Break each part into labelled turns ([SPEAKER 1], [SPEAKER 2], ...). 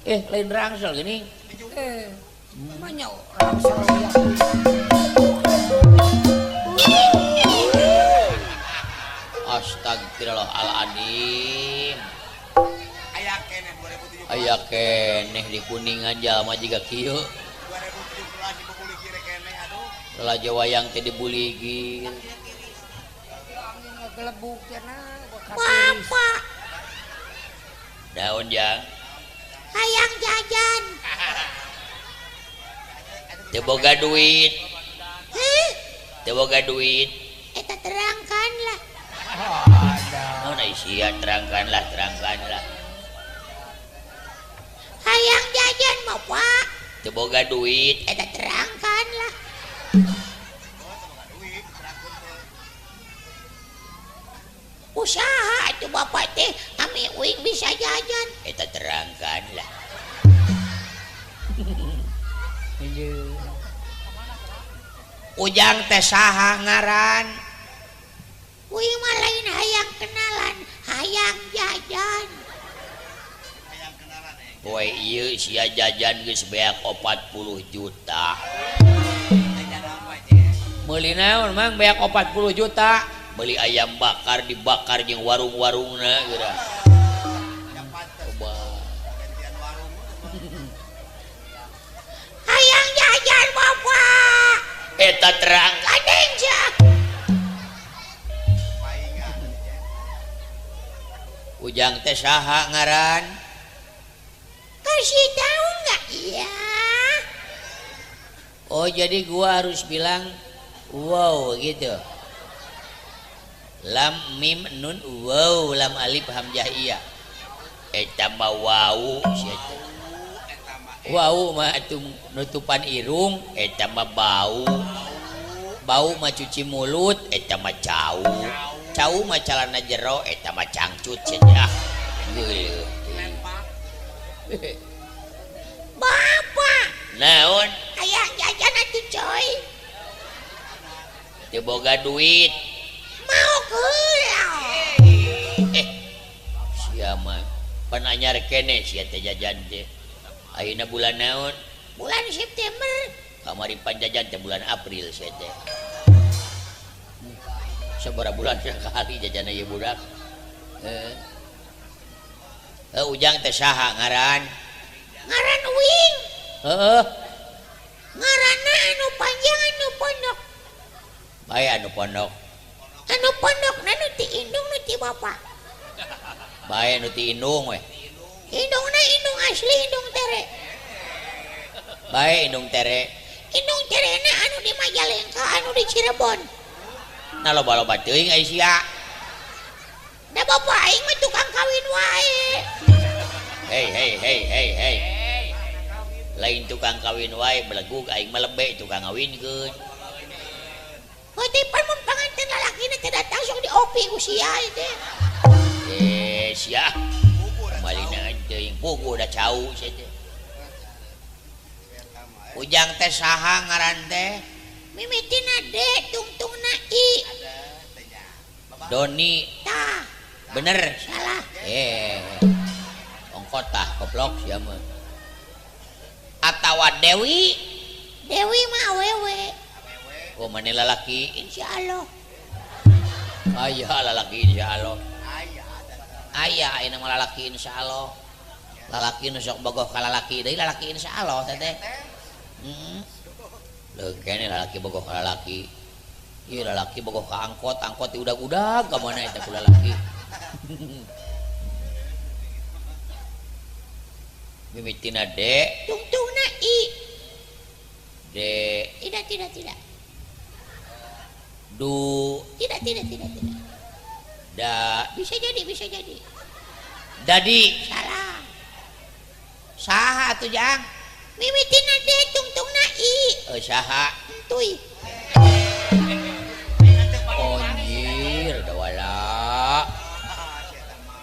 [SPEAKER 1] Lain rangsel gini.
[SPEAKER 2] Manya rangsel ya.
[SPEAKER 1] Astagfirullahaladzim.
[SPEAKER 3] Aya keneh 2017.
[SPEAKER 1] Aya keneh di Kuningan jalma jiga kieu.
[SPEAKER 3] 2017 dibuligir keneh aduh.
[SPEAKER 1] Lalajo wayang teh dibuligir.
[SPEAKER 2] Angin ngegelebuk cenah.
[SPEAKER 4] Bapak.
[SPEAKER 1] Daun jang.
[SPEAKER 4] Hayang jajan.
[SPEAKER 1] Teu boga duit.
[SPEAKER 4] Heh?
[SPEAKER 1] Teu boga duit.
[SPEAKER 4] Eta terangkanlah.
[SPEAKER 1] Naon ai sia terangkanlah, terangkanlah.
[SPEAKER 4] Hayang jajan Bapak.
[SPEAKER 1] Teu boga duit.
[SPEAKER 4] Eta terangkanlah. Usaha atuh Bapak teh ami uing bisa jajan.
[SPEAKER 1] Eta terangkanlah. Ujang teh saha ngaran?
[SPEAKER 4] Uing mah lain hayang kenalan, hayang jajan.
[SPEAKER 3] Hayang kenalan eh.
[SPEAKER 1] Poe ieu sia jajan geus beak 40 juta. Meuli naon mang beak 40 juta? Beli ayam bakar dibakar jeung warung-warungna geura. Coba.
[SPEAKER 4] Hayang jajan Bapak.
[SPEAKER 1] Eta terang
[SPEAKER 4] kadeng sia.
[SPEAKER 1] Ujang teh saha ngaran?
[SPEAKER 4] Kasih tahu enggak? Iya.
[SPEAKER 1] Oh, jadi gua harus bilang wow gitu. Lam mim nun wow lam alif hamzah iya. Eta mah wau sia teh. Wau mah atuh nutupan irung, eta mah bau. Bau mah cuci mulut, eta mah cau. Cau mah calana jero, eta mah cangcut sia teh. Ah, geuleuh.
[SPEAKER 4] Bapak.
[SPEAKER 1] Naon?
[SPEAKER 4] Hayang jajan atuh coy.
[SPEAKER 1] Teu boga duit.
[SPEAKER 4] Mau heula.
[SPEAKER 1] Sia mah pan anyar keneh sia teh jajan teh. Ayeuna bulan naon?
[SPEAKER 4] Bulan September.
[SPEAKER 1] Kamari pan jajan teh bulan April sia teh. Sabaraha bulan sakali jajan ieu budak. Ujang teh saha ngaran?
[SPEAKER 4] Ngaran uing.
[SPEAKER 1] Heeh.
[SPEAKER 4] Ngaranna anu panjang anu pondok.
[SPEAKER 1] Bae anu pondok.
[SPEAKER 4] Anu pondok na nu ti indung nu ti bapa.
[SPEAKER 1] Bae nu ti indung we.
[SPEAKER 4] Indungna indung asli indung tere.
[SPEAKER 1] Bae indung tere.
[SPEAKER 4] Indung terena anu di Majalengka anu di Cirebon.
[SPEAKER 1] Nah loba-loba teuing ai sia.
[SPEAKER 4] Da bapa aing mah tukang kawin wae.
[SPEAKER 1] Hei hei hei hei hei. Lain tukang kawin wae belegug aing mah lebe tukang ngawinkeun.
[SPEAKER 4] Heuh teh pan mun panganten lalakina teh datang sok diopi ku sia teh.
[SPEAKER 1] Eh sia. Malina teuing puguh da cau sia teh. Ujang teh saha ngaran teh?
[SPEAKER 4] Mimitina D tungtungna I.
[SPEAKER 1] Doni.
[SPEAKER 4] Tah.
[SPEAKER 1] Bener.
[SPEAKER 4] Salah.
[SPEAKER 1] Ongkot tah goblok sia mah. Atawa Dewi?
[SPEAKER 4] Dewi mah awewe.
[SPEAKER 1] Oh maneh lalaki?
[SPEAKER 4] Insyaallah.
[SPEAKER 1] Aya lalaki insyaallah. Aya ayeuna mah lalaki insyaallah. Lalaki nu sok bogoh ka lalaki deui lalaki insyaallah teh teh. Heeh. Leuh kene lalaki bogoh ka lalaki. Ieu lalaki bogoh ka angkot, angkot di udag-udag ka mana eta ku lalaki. Mimitina D,
[SPEAKER 4] tungtungna I.
[SPEAKER 1] D.
[SPEAKER 4] Tidak tidak tidak.
[SPEAKER 1] Du.
[SPEAKER 4] Tidak tidak tidak tidak.
[SPEAKER 1] Da.
[SPEAKER 4] Bisa jadi, bisa jadi.
[SPEAKER 1] Dadi.
[SPEAKER 4] Salah.
[SPEAKER 1] Saha atuh jang?
[SPEAKER 4] Mimitina D tungtungna I.
[SPEAKER 1] Saha?
[SPEAKER 4] Entuy.
[SPEAKER 1] Anjir, dawala.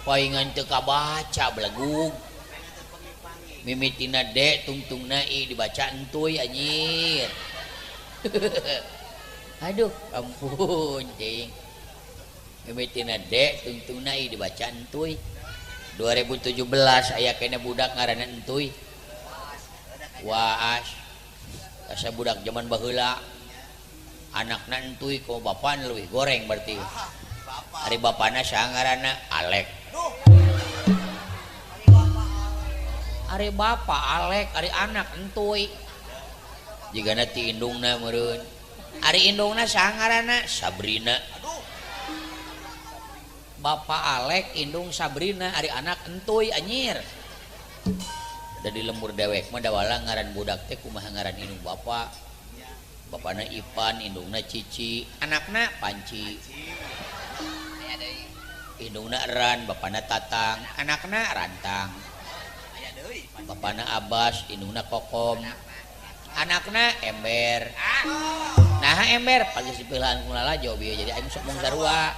[SPEAKER 1] Paingan teu kabaca belegug. Mimitina D tungtungna I dibaca entuy anjir. Aduh, ampun ting. Mimitina D tungtungna I dibaca entuy. 2017 aya keneh budak ngaranna Entuy. Waas. Asa budak zaman baheula. Anakna Entuy ku bapana leuwih goreng berarti. Ari bapana saha ngaranna? Alek. Ari bapa Alek, ari anak Entuy. Jigana ti indungna meureun. Ari indungna saha ngaranna? Sabrina. Bapak Alek, indung Sabrina, ari anak Entuy anjir. Da di lembur dewek mah dawala ngaran budak teh kumaha ngaran indung bapa. Bapana Ipan, indungna Cici, anakna Panci. Indungna Ran, bapana Tatang, anakna Rantang. Bapana Abbas, indungna Kokom, anakna Ember. Nah ember pagi dipilihan ku lalajo bieu jadi aing sok mung sarua.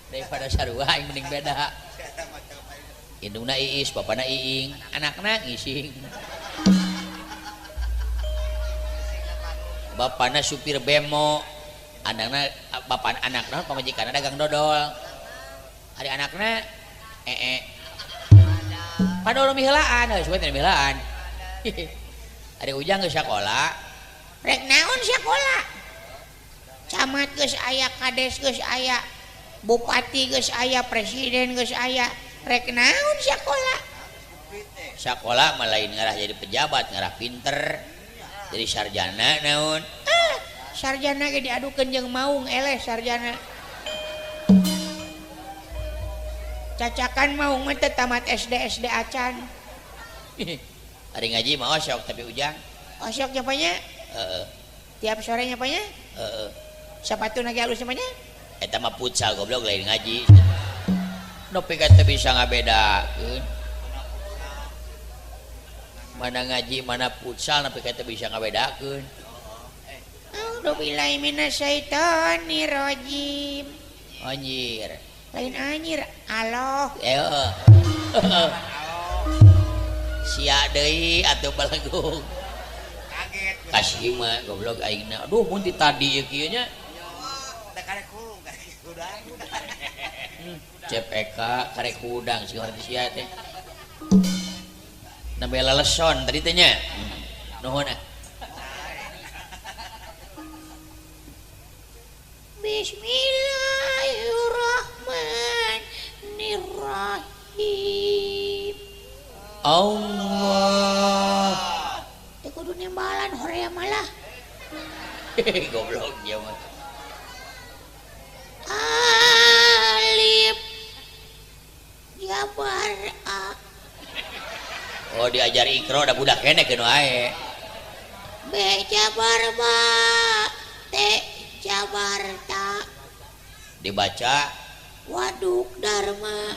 [SPEAKER 1] Daripada sarua aing mending beda. Indungna Iis, bapana Iing, anakna Ngising. Bapana supir bemo, anakna bapak anakna pamajikanna dagang dodol. Ari anakna ee. Padahal miheulaan, geus we teh miheulaan. Ari Ujang geus sakola.
[SPEAKER 4] Rek naon sakola? Camat geus aya, kades geus aya, bupati geus aya, presiden geus aya, rek naon sakola?
[SPEAKER 1] Sakola mah lain ngarah jadi pejabat, ngarah pinter. Jadi sarjana naon?
[SPEAKER 4] Ah, sarjana ge diadukeun jeung maung eleh sarjana. Cacakan maung mah teu tamat SD SD acan.
[SPEAKER 1] Ari ngaji mah osok tapi Ujang.
[SPEAKER 4] Osok nya nya?
[SPEAKER 1] Heeh.
[SPEAKER 4] Tiap sore nya nya?
[SPEAKER 1] Heeh.
[SPEAKER 4] Sapatu lagi halus nya?
[SPEAKER 1] Eta mah futsal goblok lain ngaji. Nepi ka teu bisa ngabedakeun. Mana ngaji mana futsal nepi ka teu bisa ngabedakeun.
[SPEAKER 4] A'udzubillahi minasyaitonirrajim.
[SPEAKER 1] Anjir.
[SPEAKER 4] Lain anjir, aloh.
[SPEAKER 1] Sia deui atuh balagung.
[SPEAKER 3] Kaget.
[SPEAKER 1] Kasih mah goblok aingna. Aduh mun ti tadi ieu kieu nya.
[SPEAKER 3] Da karek kurung karek hudang.
[SPEAKER 1] Cep Eka karek hudang si urang sia teh. Nembe leleson tadi teh nya. Nuhun ah.
[SPEAKER 4] Bismillahirrahmanirrahim.
[SPEAKER 1] Allah.
[SPEAKER 4] Teu kudu nembalan horea malah.
[SPEAKER 1] Goblok dia mah.
[SPEAKER 4] Alif jabar A.
[SPEAKER 1] Oh diajar ikro da budak keneh keun wae.
[SPEAKER 4] B jabar ba, T jabar ta.
[SPEAKER 1] Dibaca
[SPEAKER 4] Waduk Dharma.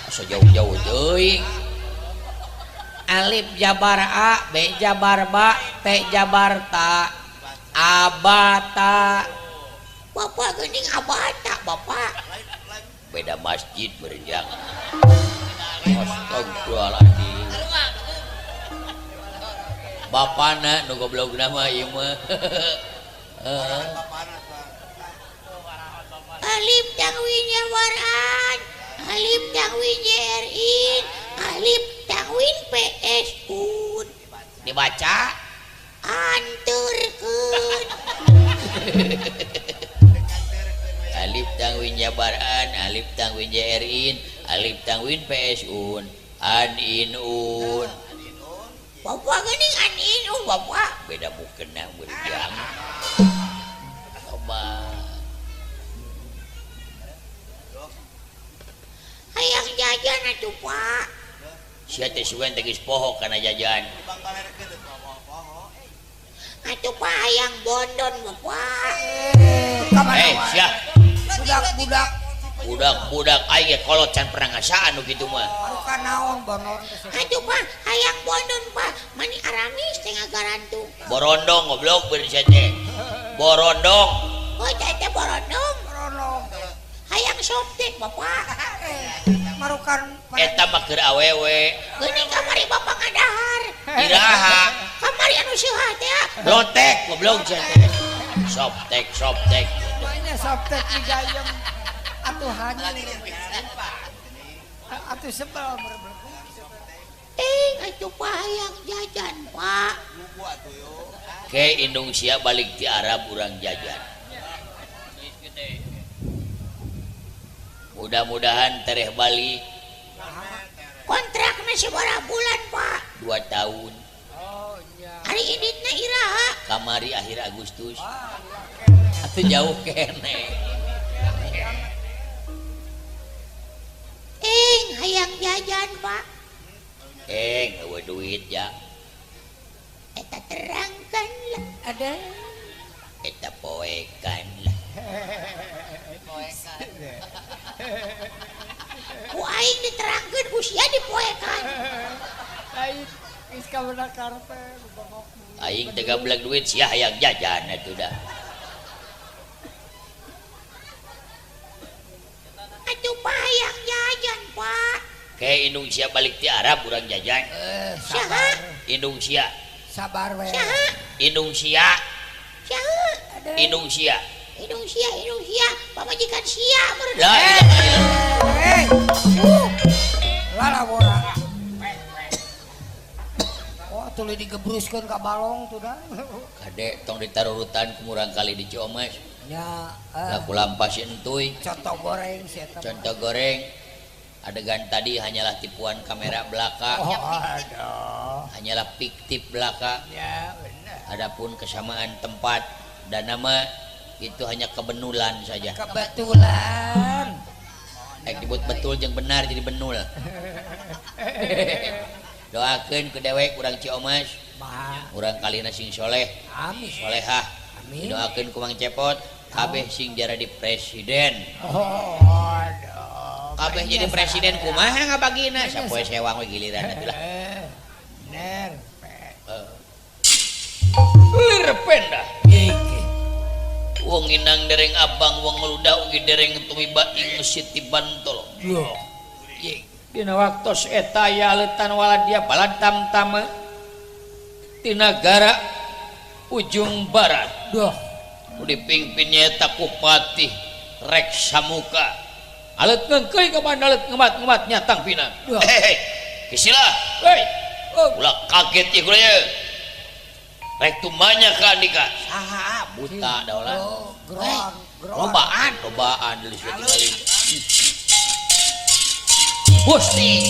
[SPEAKER 1] Asa jauh-jauh teuing. Alif jabar A, B jabar ba, T jabar ta. Abata.
[SPEAKER 4] Bapak geuning abata, Bapak.
[SPEAKER 1] Beda masjid berjang. Astagfirullahaladzim. Bapana nu goblogna mah ieu mah.
[SPEAKER 4] Alif tangwin jabar an, alif tangwin JRIN, alif tangwin PS un.
[SPEAKER 1] Dibaca
[SPEAKER 4] anturkeun.
[SPEAKER 1] Alif tangwin jabar an, alif tangwin JRIN, alif tangwin PS un, an in un.
[SPEAKER 4] Bapak geuning an in un bapak.
[SPEAKER 1] Beda mukena berjang. Loba.
[SPEAKER 4] Hayang jajan atuh Pak.
[SPEAKER 1] Sia teh sugan teh geus poho kana jajan.
[SPEAKER 4] Atuh Pak hayang bondon Bapak.
[SPEAKER 1] Eh sia.
[SPEAKER 2] Budak-budak.
[SPEAKER 1] Budak-budak aing ge kolot can pernah ngasaan nu kitu mah.
[SPEAKER 2] Marukan naon bondon.
[SPEAKER 4] Atuh Pak hayang bondon Pak. Mani aramis teh ngagarantung.
[SPEAKER 1] Borondong goblok bener sia teh. Borondong.
[SPEAKER 4] Oh teh teh borondong.
[SPEAKER 2] Borondong.
[SPEAKER 4] Hayang soptek Bapak.
[SPEAKER 2] Marukan
[SPEAKER 1] eta mah keur awewe.
[SPEAKER 4] Geuning kamari Bapak ngadahar.
[SPEAKER 1] Iraha.
[SPEAKER 4] Kamari anu seuhah teh.
[SPEAKER 1] Lotek goblok sia teh. Soptek soptek.
[SPEAKER 2] Banyak soptek di gayem atuh hanya. Atuh sebel bener.
[SPEAKER 4] Atuh Pak hayang jajan Pak.
[SPEAKER 1] Ke Indonesia balik ti Arab urang jajan. Mudah-mudahan tereh balik.
[SPEAKER 4] Kontrakna sabaraha bulan Pak?
[SPEAKER 1] 2 tahun.
[SPEAKER 2] Oh nya.
[SPEAKER 4] Hari inditna iraha?
[SPEAKER 1] Kamari akhir Agustus. Atuh jauh keneh.
[SPEAKER 4] Hayang jajan Pak.
[SPEAKER 1] Eueuh duit ya.
[SPEAKER 4] Eta terangkan lah.
[SPEAKER 2] Ada.
[SPEAKER 1] Eta poekan lah.
[SPEAKER 3] Poekan.
[SPEAKER 4] Ku aing diterangkeun ku sia dipoekan.
[SPEAKER 2] Aing geus kabeuna karpe bengok.
[SPEAKER 1] Aing teh gablek duit sia hayang jajan atuh dah.
[SPEAKER 4] Atuh Pak hayang jajan Pak.
[SPEAKER 1] Ke Indonesia balik ti Arab urang jajan.
[SPEAKER 4] Saha?
[SPEAKER 1] Indonesia.
[SPEAKER 2] Sabar we.
[SPEAKER 4] Saha?
[SPEAKER 1] Indonesia.
[SPEAKER 4] Saha?
[SPEAKER 1] Indonesia.
[SPEAKER 4] Indonesia, Indonesia, pamajikan sia meureun.
[SPEAKER 1] La ilaha illallah.
[SPEAKER 2] Lalawora. Oh, tuluy digebruskeun ka balong tuh dah.
[SPEAKER 1] Kade tong ditarurutan ku murang kali di Ciomas.
[SPEAKER 2] Nya,
[SPEAKER 1] laku lampas entuy.
[SPEAKER 2] Contoh goreng si eta.
[SPEAKER 1] Contoh goreng. Adegan tadi hanyalah tipuan kamera belaka.
[SPEAKER 2] Oh, aduh.
[SPEAKER 1] Hanyalah fiktif belaka.
[SPEAKER 2] Ya, benar.
[SPEAKER 1] Adapun kesamaan tempat dan nama itu hanya kebenulan saja.
[SPEAKER 2] Kebetulan.
[SPEAKER 1] Disebut betul jeung benar jadi benul. Doakeun ku dewek urang Ciomas. Urang kalina sing soleh.
[SPEAKER 2] Amin.
[SPEAKER 1] Solehah.
[SPEAKER 2] Amin.
[SPEAKER 1] Doakeun ku Mang Cepot kabeh sing jadi presiden.
[SPEAKER 2] Oh, aduh.
[SPEAKER 1] Kabeh jadi presiden kumaha ngabagina sapoe sewang we giliran atuh lah.
[SPEAKER 2] Bener.
[SPEAKER 1] Lir pendah.
[SPEAKER 2] Iki.
[SPEAKER 1] Wong inang dereng abang wong ngeludah ugi dereng tumiba ing Siti Bantolo. Dina waktos eta aya aleutan waladia balad tamtama ti nagara ujung barat.
[SPEAKER 2] Duh.
[SPEAKER 1] Nu dipingpin nyaeta ku Patih Reksamuka. Alet ngengkeuy ka mana alet ngemat-ngemat nyatang pinang. Hehehe. Kisila. Hei. Ulah kaget ieu kula ye. Rek tumanya ka andika. Saha buta daulah.
[SPEAKER 2] Oh, geroan, geroan.
[SPEAKER 1] Lobaan, lobaan deui tinggali. Gusti.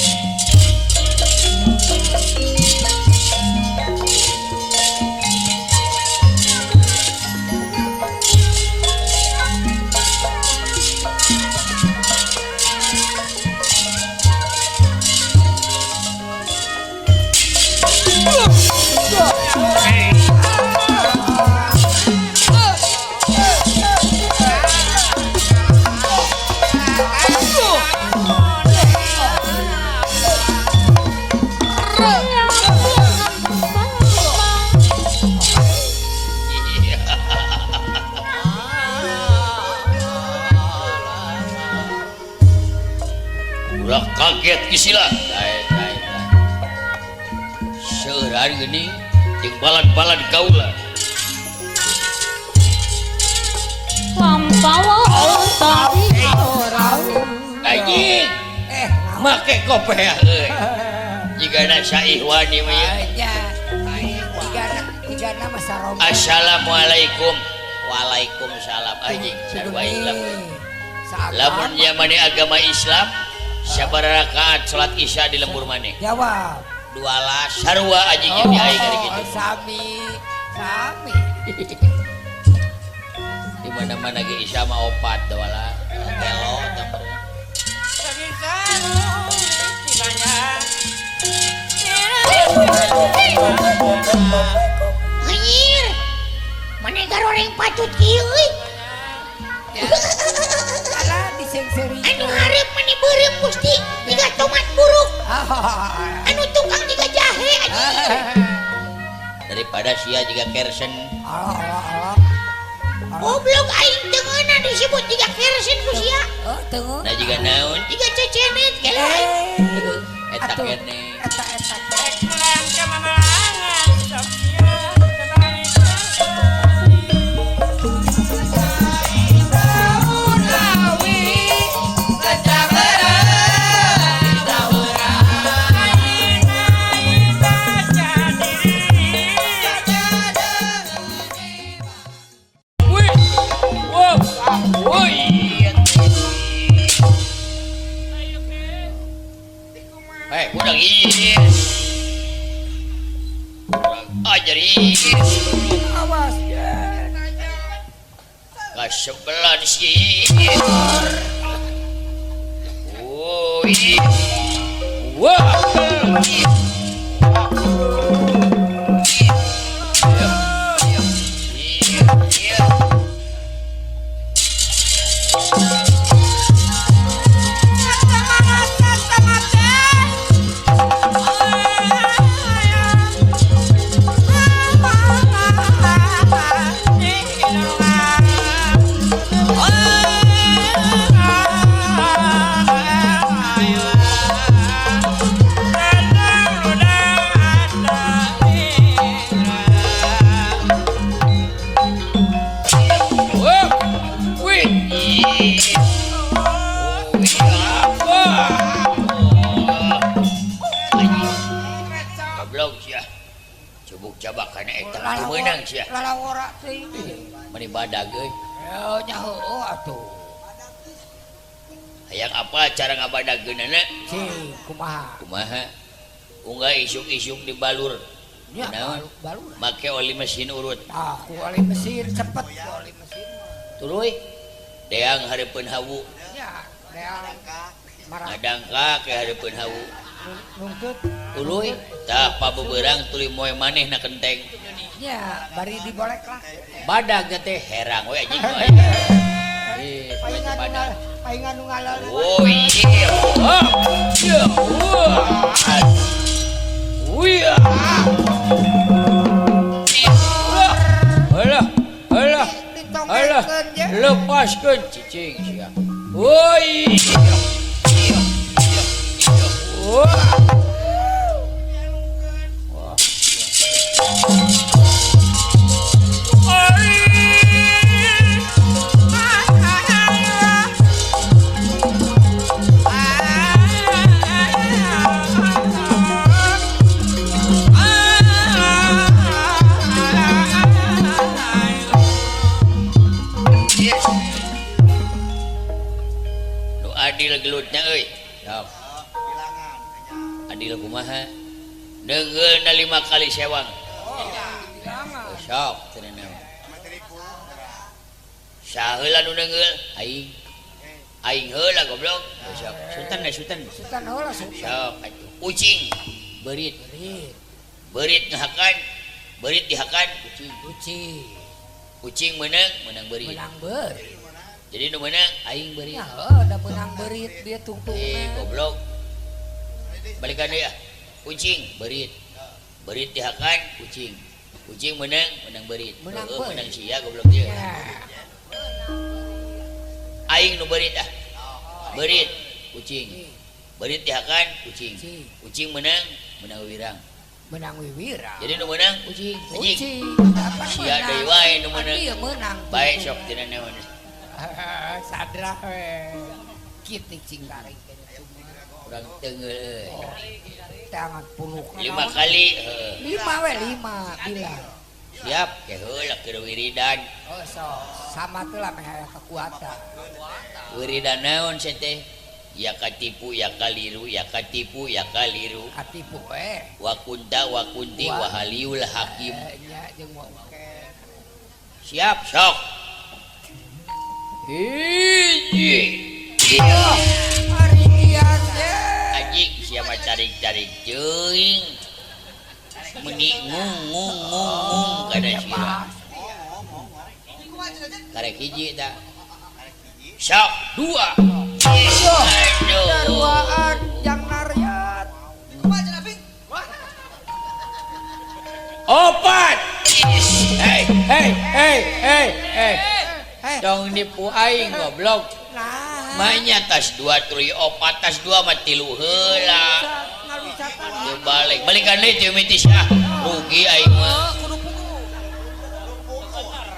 [SPEAKER 1] Ulah kaget kisila. Seueur geuning jeung balad-balad kaula. Anjing. Make kopeah euy. Jigana saihwani mah ieu.
[SPEAKER 2] Nya. Jigana mah saroba.
[SPEAKER 1] Assalamualaikum. Waalaikumsalam anjing. Sarua Islam. Lamun zamane agama Islam sabaraha rakaat salat Isya di lembur maneh?
[SPEAKER 2] Jawab.
[SPEAKER 1] Dualas sarua anjing jeung di aing ari kitu.
[SPEAKER 2] Sami. Sami.
[SPEAKER 1] Di mana-mana ge Isya mah opat dualas. Gelo tah.
[SPEAKER 4] Anjir. Mane garoreng patut kieu euy.
[SPEAKER 2] Alah disengseri.
[SPEAKER 4] Anu hareup mani beureum Gusti, jiga tomat buruk. Anu tukang jiga jahe anjir.
[SPEAKER 1] Daripada sia jiga kersen.
[SPEAKER 2] Alah alah alah.
[SPEAKER 4] Goblok aing teu ngeunah disebut jiga kersen ku sia.
[SPEAKER 2] Oh, teu ngeunah.
[SPEAKER 1] Nah jiga naon?
[SPEAKER 4] Jiga cecenet gelo aing.
[SPEAKER 1] Eta kene.
[SPEAKER 2] Eta eta. Awas ya.
[SPEAKER 1] Kasebelan sih. Oh iya. Wah. Hayang apa cara ngabadageunana?
[SPEAKER 2] Cing, kumaha?
[SPEAKER 1] Kumaha? Unggah isuk-isuk dibalur.
[SPEAKER 2] Ya, balur.
[SPEAKER 1] Make oli mesin urut.
[SPEAKER 2] Ah, ku oli mesin cepet ku oli mesin.
[SPEAKER 1] Tuluy deang hareupeun hawu.
[SPEAKER 2] Ya, deang.
[SPEAKER 1] Ngadangkak ke hareupeun hawu.
[SPEAKER 2] Nungtut.
[SPEAKER 1] Tuluy tah pabeberang tuluy moe maneh na kenteng.
[SPEAKER 2] Ya, bari dibolek lah.
[SPEAKER 1] Badag teh herang we anjing.
[SPEAKER 2] Palingan palingan nu ngalal.
[SPEAKER 1] Oh iya. Ya. Wih. Alah, alah. Alah. Lepaskeun cicing sia. Woi. Wah. Adil gelutna euy. Sok. Adil kumaha? Neungeulna 5 kali sewang. Sok cenah naon. Saheula nu neungeul? Aing. Aing heula goblok. Sok. Sultan na sultan.
[SPEAKER 2] Sultan heula sultan.
[SPEAKER 1] Sok atuh. Kucing beurit.
[SPEAKER 2] Beurit.
[SPEAKER 1] Beurit ngahakan. Beurit dihakan kucing.
[SPEAKER 2] Kucing.
[SPEAKER 1] Kucing meunang, meunang beurit.
[SPEAKER 2] Meunang beurit.
[SPEAKER 1] Jadi nu meunang aing beurit.
[SPEAKER 2] Ya heuh da meunang beurit dia tungtungna.
[SPEAKER 1] Goblok. Balikan deui ah. Kucing beurit. Beurit dihakan kucing. Kucing meunang, meunang beurit.
[SPEAKER 2] Meunang
[SPEAKER 1] heuh
[SPEAKER 2] beurit.
[SPEAKER 1] Meunang sia goblok ieu. Aing nu beurit ah. Beurit kucing. Beurit dihakan kucing. Kucing meunang, meunang wirang.
[SPEAKER 2] Meunang wiwirang.
[SPEAKER 1] Jadi nu meunang kucing.
[SPEAKER 2] Kucing.
[SPEAKER 1] Sia deui wae nu meunang.
[SPEAKER 2] Ieu meunang.
[SPEAKER 1] Bae sok cenah naon.
[SPEAKER 2] Sadra we. Kitu cing garing
[SPEAKER 1] urang teunggeul euy.
[SPEAKER 2] Tangan puluk.
[SPEAKER 1] 5 kali heuh.
[SPEAKER 2] 5 we 5 bilang.
[SPEAKER 1] Siap ke heula keur wiridan.
[SPEAKER 2] Oh sok, sama teh lah meh aya kekuatan.
[SPEAKER 1] Wiridan naon sia teh? Ya katipu ya kaliru ya katipu ya kaliru.
[SPEAKER 2] Katipu we.
[SPEAKER 1] Wa kunta wa kunti wa haliul hakim.
[SPEAKER 2] Nya jeung wa oke.
[SPEAKER 1] Siap sok. Hiji.
[SPEAKER 2] Arian ye.
[SPEAKER 1] Anjing siapa tarik-tarik teuing. Meni ngung ngung ngung ngung kada sia. Karek hiji tah. Sok dua.
[SPEAKER 2] Duaan jang nariat.
[SPEAKER 1] Opat. Hei hei hei hei hei. Tong nipu aing goblok.
[SPEAKER 2] Nah.
[SPEAKER 1] Manya tas 2 tuluy opat tas 2 mah 3 heula. Teu balik. Balikan deui teu mitis ah. Rugi aing mah.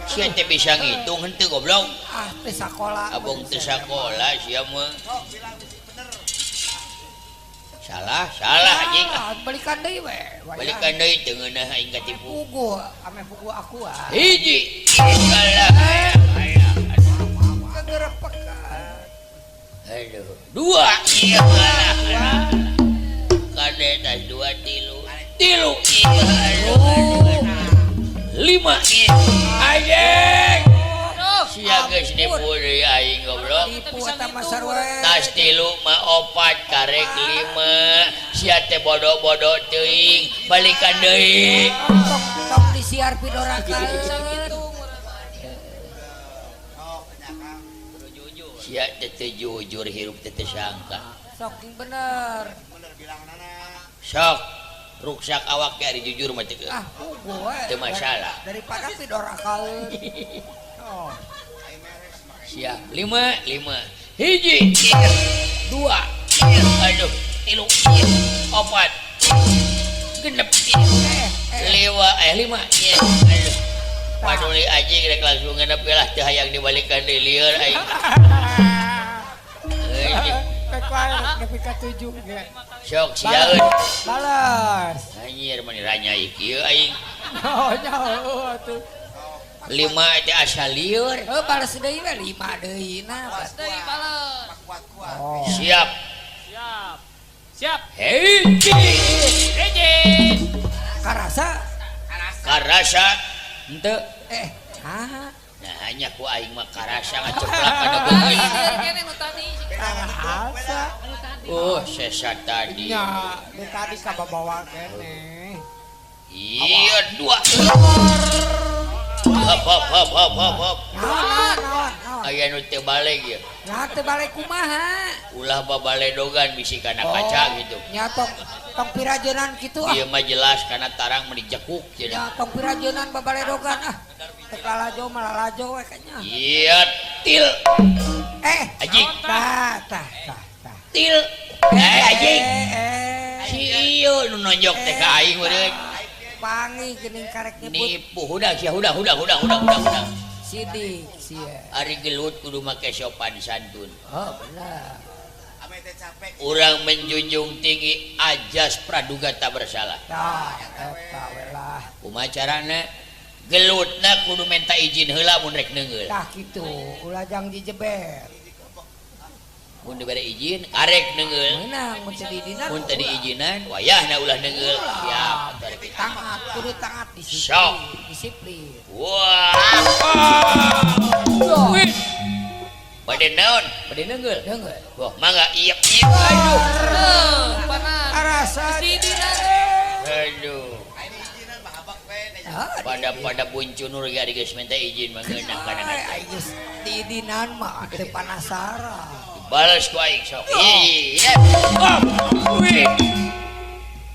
[SPEAKER 1] Sia teh bisa ngitung henteu goblok.
[SPEAKER 2] Ah teu sakola.
[SPEAKER 1] Abong teu sakola sia mah. Salah, salah anjing.
[SPEAKER 2] Balikan deui we.
[SPEAKER 1] Balikan deui teu ngeunah aing katipu.
[SPEAKER 2] Puguh, ame puguh aku ah.
[SPEAKER 1] Hiji. Salah.
[SPEAKER 2] Kegerepekan.
[SPEAKER 1] Aduh, 2. Iya kalah. Kade tas 2 tilu. Tilu. Iya. Aduh. 5. Anjing. Sia geus nipu deui aing goblok.
[SPEAKER 2] Nipu eta mah sarua.
[SPEAKER 1] Tas 3 mah 4 karek 5. Sia teh bodoh-bodoh teuing, balikan deui.
[SPEAKER 2] Tong disiar pidoraka.
[SPEAKER 1] Sia teh teu jujur hirup teh teu sangka.
[SPEAKER 2] Sok bener.
[SPEAKER 3] Bener bilanganna.
[SPEAKER 1] Sok ruksak awak ge ari jujur mah teu.
[SPEAKER 2] Ah, puguh we.
[SPEAKER 1] Teu masalah.
[SPEAKER 2] Daripada pidorakaeun. Oh.
[SPEAKER 1] Siap. 5 5. 1 2 aduh 3 4 6 5 5. Aduh. Paduli anjing rek langsung genep lah teu hayang dibalikan deui lieur aing.
[SPEAKER 2] Rek wae nepi ka 7 ge.
[SPEAKER 1] Sok siaeun.
[SPEAKER 2] Balas.
[SPEAKER 1] Anjir mani ranyai kieu aing.
[SPEAKER 2] Oh nya heueuh atuh.
[SPEAKER 1] 5 teh asa lieur.
[SPEAKER 2] Heuh balas deui we 5 deui nah.
[SPEAKER 5] Balas deui balas.
[SPEAKER 3] Kuat-kuat.
[SPEAKER 1] Siap.
[SPEAKER 5] Siap. Siap.
[SPEAKER 1] Hiji.
[SPEAKER 5] Hiji.
[SPEAKER 2] Karasa.
[SPEAKER 1] Karasa. Henteu.
[SPEAKER 2] Saha?
[SPEAKER 1] Nah hanya ku aing mah karasa ngaceplak kana beungeut.
[SPEAKER 5] Kene nu tadi.
[SPEAKER 2] Karasa.
[SPEAKER 1] Oh, sesa tadi.
[SPEAKER 2] Nya, nu tadi kababawa keneh.
[SPEAKER 1] Iya, 2. Hop hop hop hop hop hop.
[SPEAKER 2] Naon naon.
[SPEAKER 1] Aya nu teu balik ieu.
[SPEAKER 2] Nah teu balik kumaha?
[SPEAKER 1] Ulah babaledogan bisi kana kaca gitu.
[SPEAKER 2] Nya tong tong pirajenan kitu ah.
[SPEAKER 1] Ieu mah jelas kana tarang meni jekuk cenah.
[SPEAKER 2] Nya tong pirajenan babaledogan ah. Teu lalajo mah lalajo we kanya.
[SPEAKER 1] Iya, til. Anjing.
[SPEAKER 2] Tah tah tah tah.
[SPEAKER 1] Til. Anjing. Si ieu nu nonjok teh ka aing meureun.
[SPEAKER 2] Pangi geuning karek nyebut.
[SPEAKER 1] Nipu hudah sia hudah hudah hudah hudah hudah hudah.
[SPEAKER 2] Sidik sia.
[SPEAKER 1] Ari gelut kudu make sopan santun.
[SPEAKER 2] Oh bener.
[SPEAKER 3] Ame teh capek.
[SPEAKER 1] Urang menjunjung tinggi ajas praduga tak bersalah.
[SPEAKER 2] Tah eta we lah.
[SPEAKER 1] Kumaha carana? Gelutna kudu minta izin heula mun rek neungeul.
[SPEAKER 2] Tah kitu, ulah jang dijeber.
[SPEAKER 1] Mun dibere izin karek neungeul.
[SPEAKER 2] Meunang mun teu diizinan.
[SPEAKER 1] Mun teu diizinan wayahna ulah neungeul. Siap.
[SPEAKER 2] Taat kudu taat disiplin.
[SPEAKER 1] Sok.
[SPEAKER 2] Disiplin.
[SPEAKER 1] Wah. Wih. Bade naon? Bade neungeul.
[SPEAKER 2] Neungeul.
[SPEAKER 1] Wah, mangga ieu ieu. Aduh.
[SPEAKER 5] Panas.
[SPEAKER 2] Karasa.
[SPEAKER 1] Aduh. Pada-pada buncunur ge ari geus minta izin mah ngeunah kana
[SPEAKER 2] aing geus diizinan mah teu panasaran.
[SPEAKER 1] Balas ku aing sok. Iya. Wih.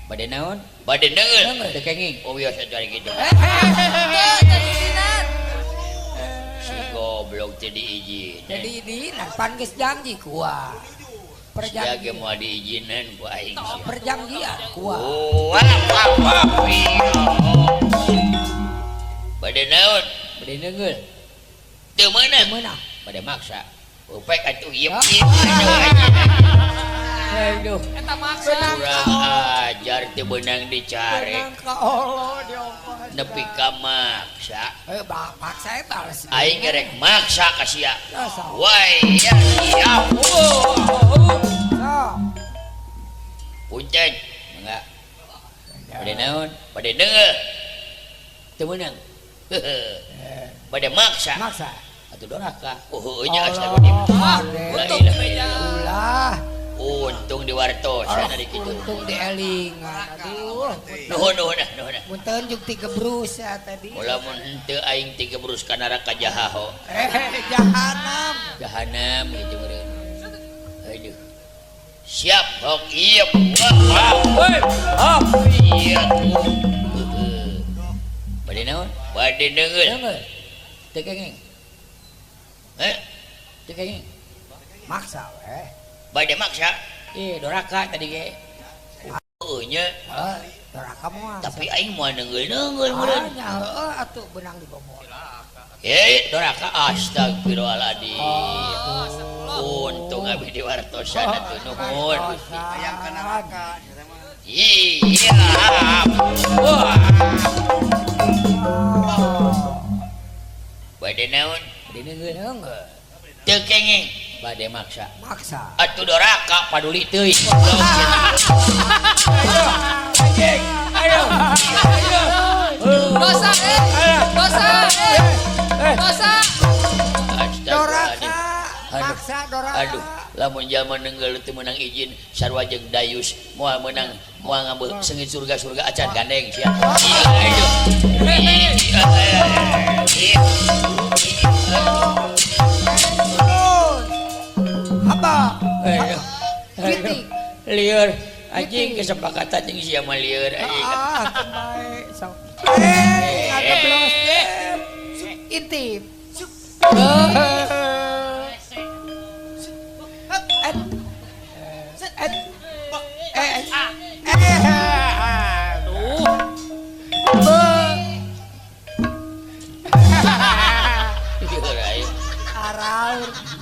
[SPEAKER 1] Bade naon? Bade neungeul. Teu kenging. Oh biasa ari kitu.
[SPEAKER 5] Teu diizinan.
[SPEAKER 1] Si goblok teu diizinan.
[SPEAKER 2] Teu diizinan pan geus janji kuah.
[SPEAKER 1] Perjanjian ge moal diizinan ku aing.
[SPEAKER 2] Perjanjian kuah.
[SPEAKER 1] Wah, wah, wah. Bade naon? Bade neungeul. Teu meunang.
[SPEAKER 2] Meunang.
[SPEAKER 1] Bade maksa. Upek atuh ieu ieu. Aduh.
[SPEAKER 5] Eta maksa.
[SPEAKER 1] Kurang ajar teu beunang dicarek.
[SPEAKER 2] Beunang ka Allah diompos.
[SPEAKER 1] Nepi ka maksa.
[SPEAKER 2] Paksa e balas.
[SPEAKER 1] Aing rek maksa ka sia. Woi, ya siap. Punten, mangga. Bade naon? Bade neungeul. Teu meunang. Bade maksa.
[SPEAKER 2] Maksa.
[SPEAKER 1] Atuh doraka. Oh heueuh nya astagfirullah.
[SPEAKER 5] Untung di meja.
[SPEAKER 2] Ulah.
[SPEAKER 1] Untung di wartosan ari kitu.
[SPEAKER 2] Untung di elingan. Aduh.
[SPEAKER 1] Nuhun nuhun nuhun.
[SPEAKER 2] Mun teu jeung tigebrus ya tadi.
[SPEAKER 1] Ulah mun henteu aing tigebrus ka neraka jahaho.
[SPEAKER 2] Jahanam.
[SPEAKER 1] Jahanam kitu meureun. Aduh. Siap hok ieu. Wah, wah. Iya tuh. Bade naon? Bade neungeul.
[SPEAKER 2] Neungeul.
[SPEAKER 1] Teu kenging. Teu kenging.
[SPEAKER 2] Maksa we.
[SPEAKER 1] Bade maksa. Doraka tadi ge. Heueuh nya.
[SPEAKER 2] Heuh, doraka moal.
[SPEAKER 1] Tapi aing moal neungeul-neungeul meureun.
[SPEAKER 2] Nya heueuh atuh beunang dibobol.
[SPEAKER 1] Doraka astagfirullahaladzim. Untung abi diwartosan atuh nuhun.
[SPEAKER 3] Hayang ka neraka.
[SPEAKER 1] Iya. Wah. Bade naon? Bade neungeul. Teu kenging. Bade maksa.
[SPEAKER 2] Maksa.
[SPEAKER 1] Atuh doraka paduli teuing. Anjing. Aduh. Aduh.
[SPEAKER 5] Dosa dosa dosa.
[SPEAKER 2] Doraka maksa doraka.
[SPEAKER 1] Aduh, lamun jalma nenggel teu meunang izin sarua jeung dayus moal meunang moal ngambil seungit surga-surga acan gandeng sia. Aduh.
[SPEAKER 2] Apa?
[SPEAKER 1] Lieur anjing kesepakatan jeung sia mah lieur anjing.
[SPEAKER 2] Ah, bae sok. Ngageblos. Intip.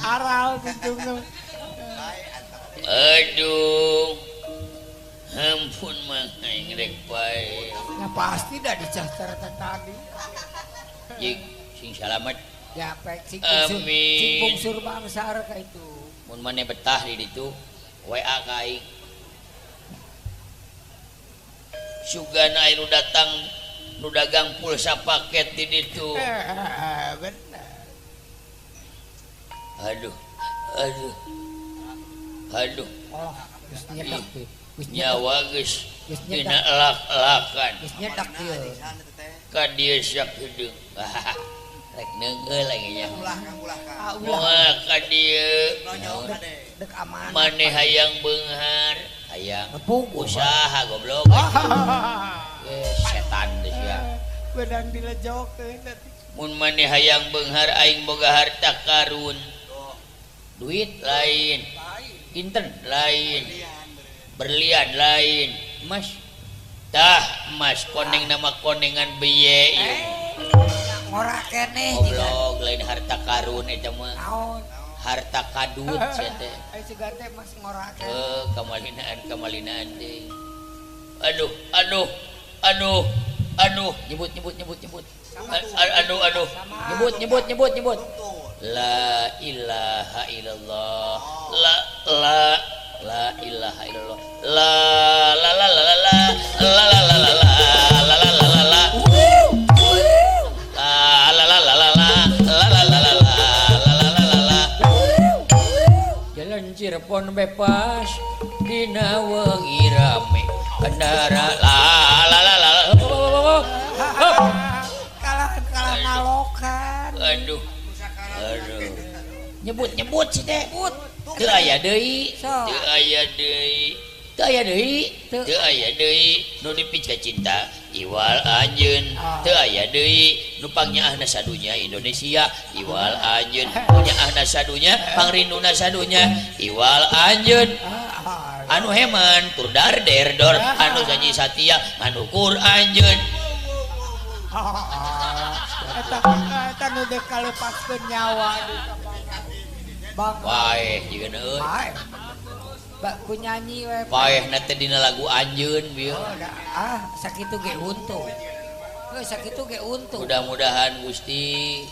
[SPEAKER 2] Aral gitu.
[SPEAKER 1] Aduh. Ampun mah aing rek pae.
[SPEAKER 2] Nah pasti dah dicaster tadi.
[SPEAKER 1] Jig sing salamet.
[SPEAKER 2] Ya pek sing bungsur bangsa ka itu.
[SPEAKER 1] Mun maneh betah di ditu WA ka aing. Sugana anu datang nu dagang pulsa paket di ditu.
[SPEAKER 2] Bener.
[SPEAKER 1] Aduh, aduh, aduh.
[SPEAKER 2] Oh, geus nyedak teh.
[SPEAKER 1] Nyawa geus dina elak-elakan.
[SPEAKER 2] Geus nyedak ieu.
[SPEAKER 1] Ka dieu sak hideung. Rek neunggeul lagi nya.
[SPEAKER 3] Ulah Kang, ulah Kang.
[SPEAKER 1] Moal ka dieu.
[SPEAKER 2] Dek aman.
[SPEAKER 1] Maneh hayang beunghar, hayang usaha goblok. Setan teh sia.
[SPEAKER 2] Bedang dilejokeun teh.
[SPEAKER 1] Mun maneh hayang beunghar aing boga harta karun. Duit lain, inten lain, berlian lain, emas. Tah emas koneng nama konengan beye ieu.
[SPEAKER 2] Ngora keneh
[SPEAKER 1] goblok lain harta karun eta mah. Harta kadut sia teh.
[SPEAKER 2] Ai sugan teh mas ngora keneh.
[SPEAKER 1] Heuh, kamalinaan teh. Aduh, aduh, aduh, aduh, nyebut nyebut nyebut nyebut. Aduh, aduh, nyebut nyebut nyebut nyebut. La ilaha illallah. La la la ilaha illallah. La la la la la la la la la la la la la la la. La la la la la la la la la la la la la la. Jalan Cirebon bebas dina wengi rame kendara la la la la.
[SPEAKER 2] Kalah kalah malokan.
[SPEAKER 1] Aduh. Aduh. Nyebut-nyebut sih teh. Teu aya deui, teu aya deui. Teu aya deui, teu aya deui nu dipika cinta iwal anjeun. Teu aya deui nu pangnyaahna sadunya Indonesia iwal anjeun. Nyaahna sadunya, pangrinduna sadunya iwal anjeun. Anu heman tur dar der dor, anu janji satia manukur anjeun.
[SPEAKER 2] Eta eta nu deuk kalepaskeun nyawa Bang.
[SPEAKER 1] Paeh jiga euy.
[SPEAKER 2] Paeh. Bak ku nyanyi we.
[SPEAKER 1] Paehna teh dina lagu anjeun bieu.
[SPEAKER 2] Ah, sakitu ge untung. Heuh, sakitu ge untung.
[SPEAKER 1] Mudah-mudahan Gusti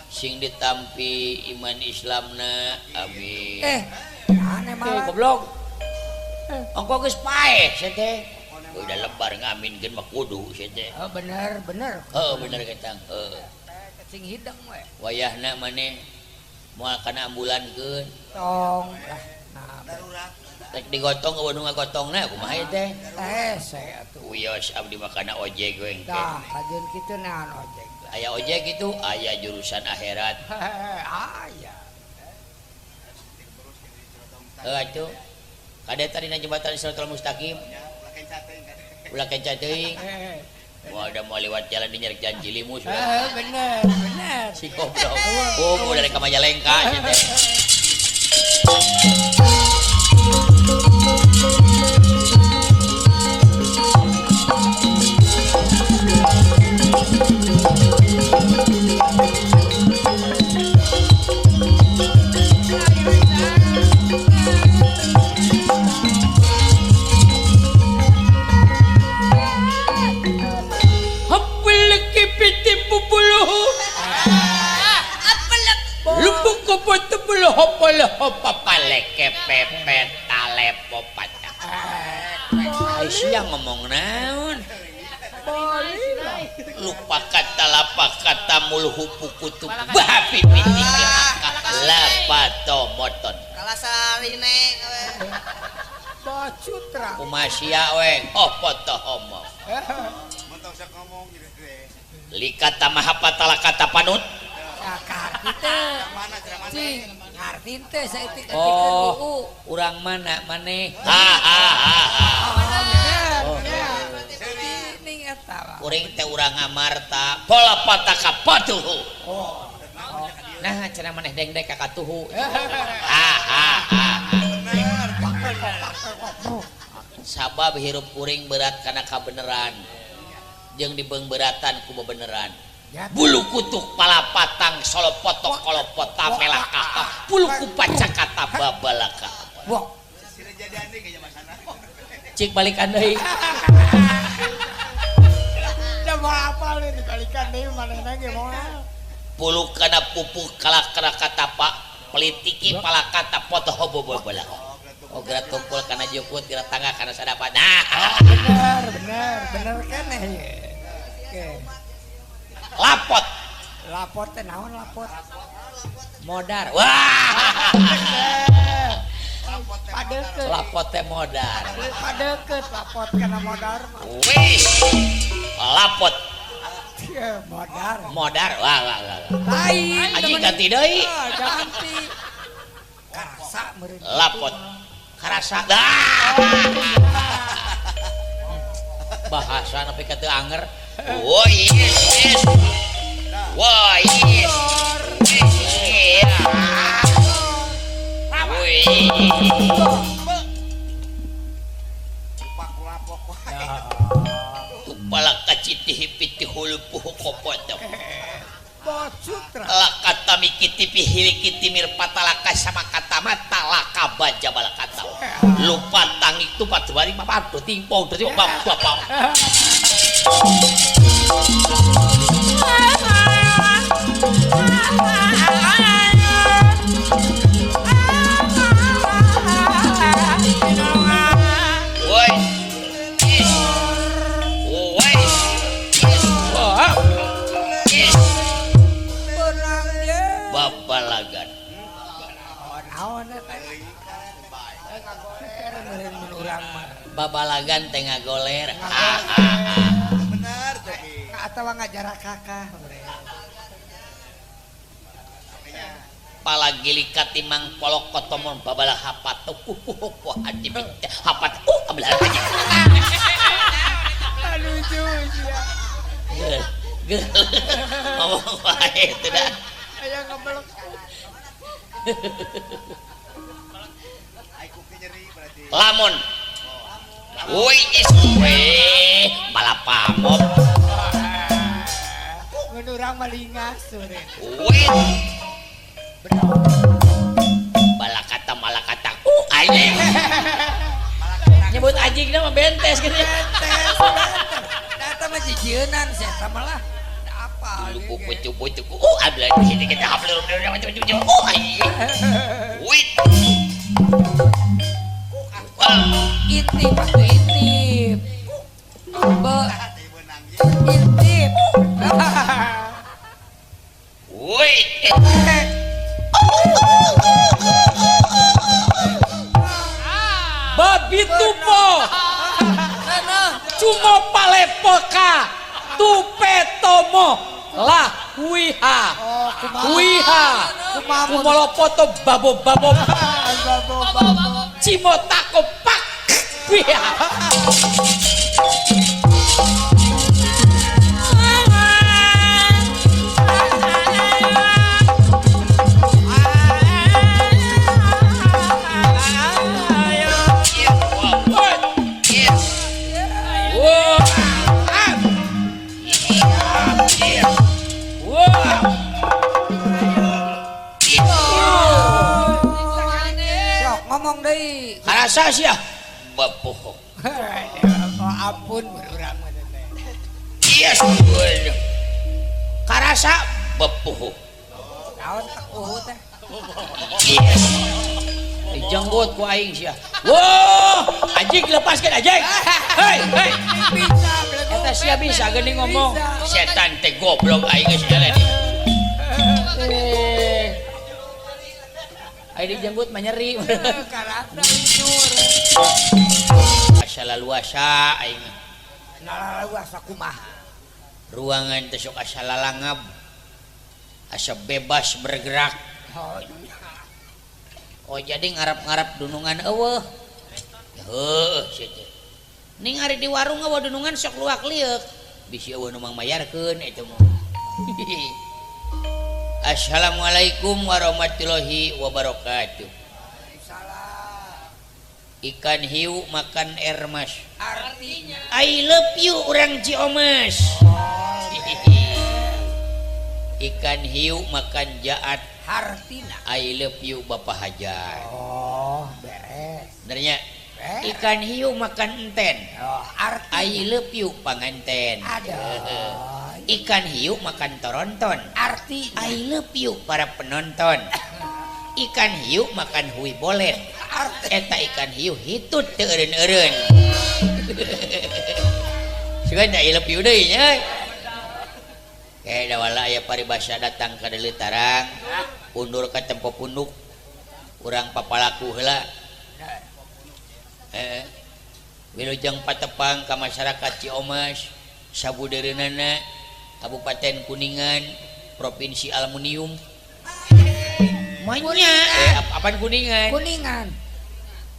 [SPEAKER 1] sing ditampi iman Islamna. Amin.
[SPEAKER 2] Aneh malah.
[SPEAKER 1] Goblok. Ongko geus paeh sia teh. Udah lebar ngaminkeun mah kudu sia teh.
[SPEAKER 2] Oh, bener, bener.
[SPEAKER 1] Heuh, bener ketang. Heuh.
[SPEAKER 2] Sing hideng we.
[SPEAKER 1] Wayahna maneh moal kana ambulankeun.
[SPEAKER 2] Tong lah. Nah,
[SPEAKER 3] darurat.
[SPEAKER 1] Rek digotong eueuh nu ngagotongna kumaha ieu teh?
[SPEAKER 2] Hese atuh.
[SPEAKER 1] Wios abdi mah kana ojek we engke.
[SPEAKER 2] Tah, kajeun kitu naon ojek.
[SPEAKER 1] Aya ojek kitu, aya jurusan akhirat.
[SPEAKER 2] Aya.
[SPEAKER 1] Heuh atuh. Kade tadi na jembatan Shirathal Mustaqim. Ulah kenca teuing. Wah, udah mau lewat jalan di nyerek jalan Cilimus.
[SPEAKER 2] Bener, bener.
[SPEAKER 1] Si goblok. Oh, udah dari Majalengka sia teh. Aisyah ngomong naon? Lupa kata lapa kata mulhu pukutu bapi pitiki lapato moton.
[SPEAKER 3] Kalasarine we.
[SPEAKER 2] Bacutra.
[SPEAKER 1] Kumasia we oh foto homo.
[SPEAKER 3] Mun tong sok ngomong gitu teh.
[SPEAKER 1] Likata mahapatala kata panut.
[SPEAKER 2] Ngarti teh.
[SPEAKER 3] Mana ceramah
[SPEAKER 2] Cing, ngarti teh saeutik
[SPEAKER 1] Oh, urang mana maneh? Ha ha ha ha.
[SPEAKER 2] Oh, ning eta.
[SPEAKER 1] Kuring teh urang Amarta, pola pataka patuhu.
[SPEAKER 2] Oh.
[SPEAKER 1] Nah, cenah maneh dengdek ka katuhu. Ha ha ha. Sabab hirup kuring berat kana kabeneran. Jeung dibeungbeuratan ku bebeneran. Bulu kutuk palapatang solopotok kolopota melakah bulu kupacakata babalaka.
[SPEAKER 2] Wah.
[SPEAKER 1] Cik balikan deui.
[SPEAKER 2] Da moal apal deui dibalikan deui manehna ge moal.
[SPEAKER 1] Bulu kana pupuk kalakana katapa pelitiki palakata potoh bobobola. Oh gerak tumpul kana jukut gerak tangga kana sadapan. Nah,
[SPEAKER 2] bener bener bener keneh ye. Oke.
[SPEAKER 1] Lapot.
[SPEAKER 2] Lapot teh naon lapot?
[SPEAKER 1] Modar. Wah.
[SPEAKER 2] Padeukeut.
[SPEAKER 1] Lapot teh modar.
[SPEAKER 2] Padeukeut lapot kana modar mah.
[SPEAKER 1] Wih. Lapot.
[SPEAKER 2] Modar.
[SPEAKER 1] Modar. Wah wah wah.
[SPEAKER 2] Lain.
[SPEAKER 1] Anjing ganti deui.
[SPEAKER 2] Ganti. Karasa meureun.
[SPEAKER 1] Lapot. Karasa. Ah. Bahasa nepi ka teu anger. Wah, yes, yes. Wah, yes. Tupala kaciti hipiti hulupuhu kopoto. Lakata mikiti pihili mirpata laka sama kata mata laka baja balakata. Lupa tangi tupat balik papa tingpong tuh bap bap. Woi, is, woi, is, is, babalagan. Babalagan teh ngagoler.
[SPEAKER 3] Bener teh.
[SPEAKER 2] Atawa ngajarak kakak.
[SPEAKER 1] Palagili katimang polok kotomon babala hapat kukuh hati hapat ablah.
[SPEAKER 2] Lucu sia.
[SPEAKER 1] Ngomong wae teh dah.
[SPEAKER 2] Aya ngebelek.
[SPEAKER 1] Lamun. Woi is we balapamop.
[SPEAKER 2] Mun urang malingas sore.
[SPEAKER 1] Woi. Balakata malakata anjing. Nyebut anjingna mah bentes gitu.
[SPEAKER 2] Bentes. Eta mah jijienan sia eta mah lah. Apa
[SPEAKER 1] kucu-kucu abla sini kita hablur anjing. Wit.
[SPEAKER 2] Intip atuh intip. Be intip.
[SPEAKER 1] Wit.
[SPEAKER 5] Babi tupo cuma palepoka tupetomo lah wiha wiha kumolopoto babo babo cimotako pak wiha.
[SPEAKER 2] Ngomong deui.
[SPEAKER 1] Karasa sia. Bapoho.
[SPEAKER 2] Oh ampun urang mah teh.
[SPEAKER 1] Yes. Karasa bapoho.
[SPEAKER 2] Naon teh teh?
[SPEAKER 1] Yes. Dijenggut ku aing sia. Wah, anjing lepaskan anjing. Hei, hei.
[SPEAKER 2] Bisa belegu.
[SPEAKER 5] Eta sia bisa geuning ngomong.
[SPEAKER 1] Setan teh goblok aing geus jalan.
[SPEAKER 5] Eh. Aing dijenggut mah nyeri.
[SPEAKER 2] Karasa jujur.
[SPEAKER 1] Asa laluasa aing.
[SPEAKER 2] Nah, luasa kumaha?
[SPEAKER 1] Ruangan teh sok asa lalangab. Asa bebas bergerak.
[SPEAKER 2] Oh,
[SPEAKER 1] Oh jadi ngarap-ngarap dunungan eueuh. Heuh sia teh. Ning ari di warung eueuh dunungan sok luak lieuk. Bisi eueuh nu mangmayarkeun eta mah. Assalamualaikum warahmatullahi wabarakatuh.
[SPEAKER 2] Salah.
[SPEAKER 1] Ikan hiu makan ermas.
[SPEAKER 2] Artinya
[SPEAKER 1] I love you orang Ciomas. Ikan hiu makan jaat.
[SPEAKER 2] Hartina.
[SPEAKER 1] I love you Bapak Hajar.
[SPEAKER 2] Oh, beres.
[SPEAKER 1] Benernya
[SPEAKER 2] Beres.
[SPEAKER 1] ikan hiu makan enten.
[SPEAKER 2] Oh, artinya.
[SPEAKER 1] I love you panganten.
[SPEAKER 2] Aduh.
[SPEAKER 1] Ikan hiu makan toronton.
[SPEAKER 2] Artinya.
[SPEAKER 1] I love you para penonton. Ikan hiu makan hui bolet.
[SPEAKER 2] Arti.
[SPEAKER 1] Eta ikan hiu hitut teu eureun-eureun. Sugan I love you deui nya. Kayak dawala aya paribasa datang ka deuleu tarang, undur ka tempo punduk. Urang papalaku heula. Heeh. Wilujeng patepang ka masyarakat Ciomas, sabudeureunana Kabupaten Kuningan, Provinsi Aluminium.
[SPEAKER 4] Manya.
[SPEAKER 1] Apaan Kuningan?
[SPEAKER 2] Kuningan.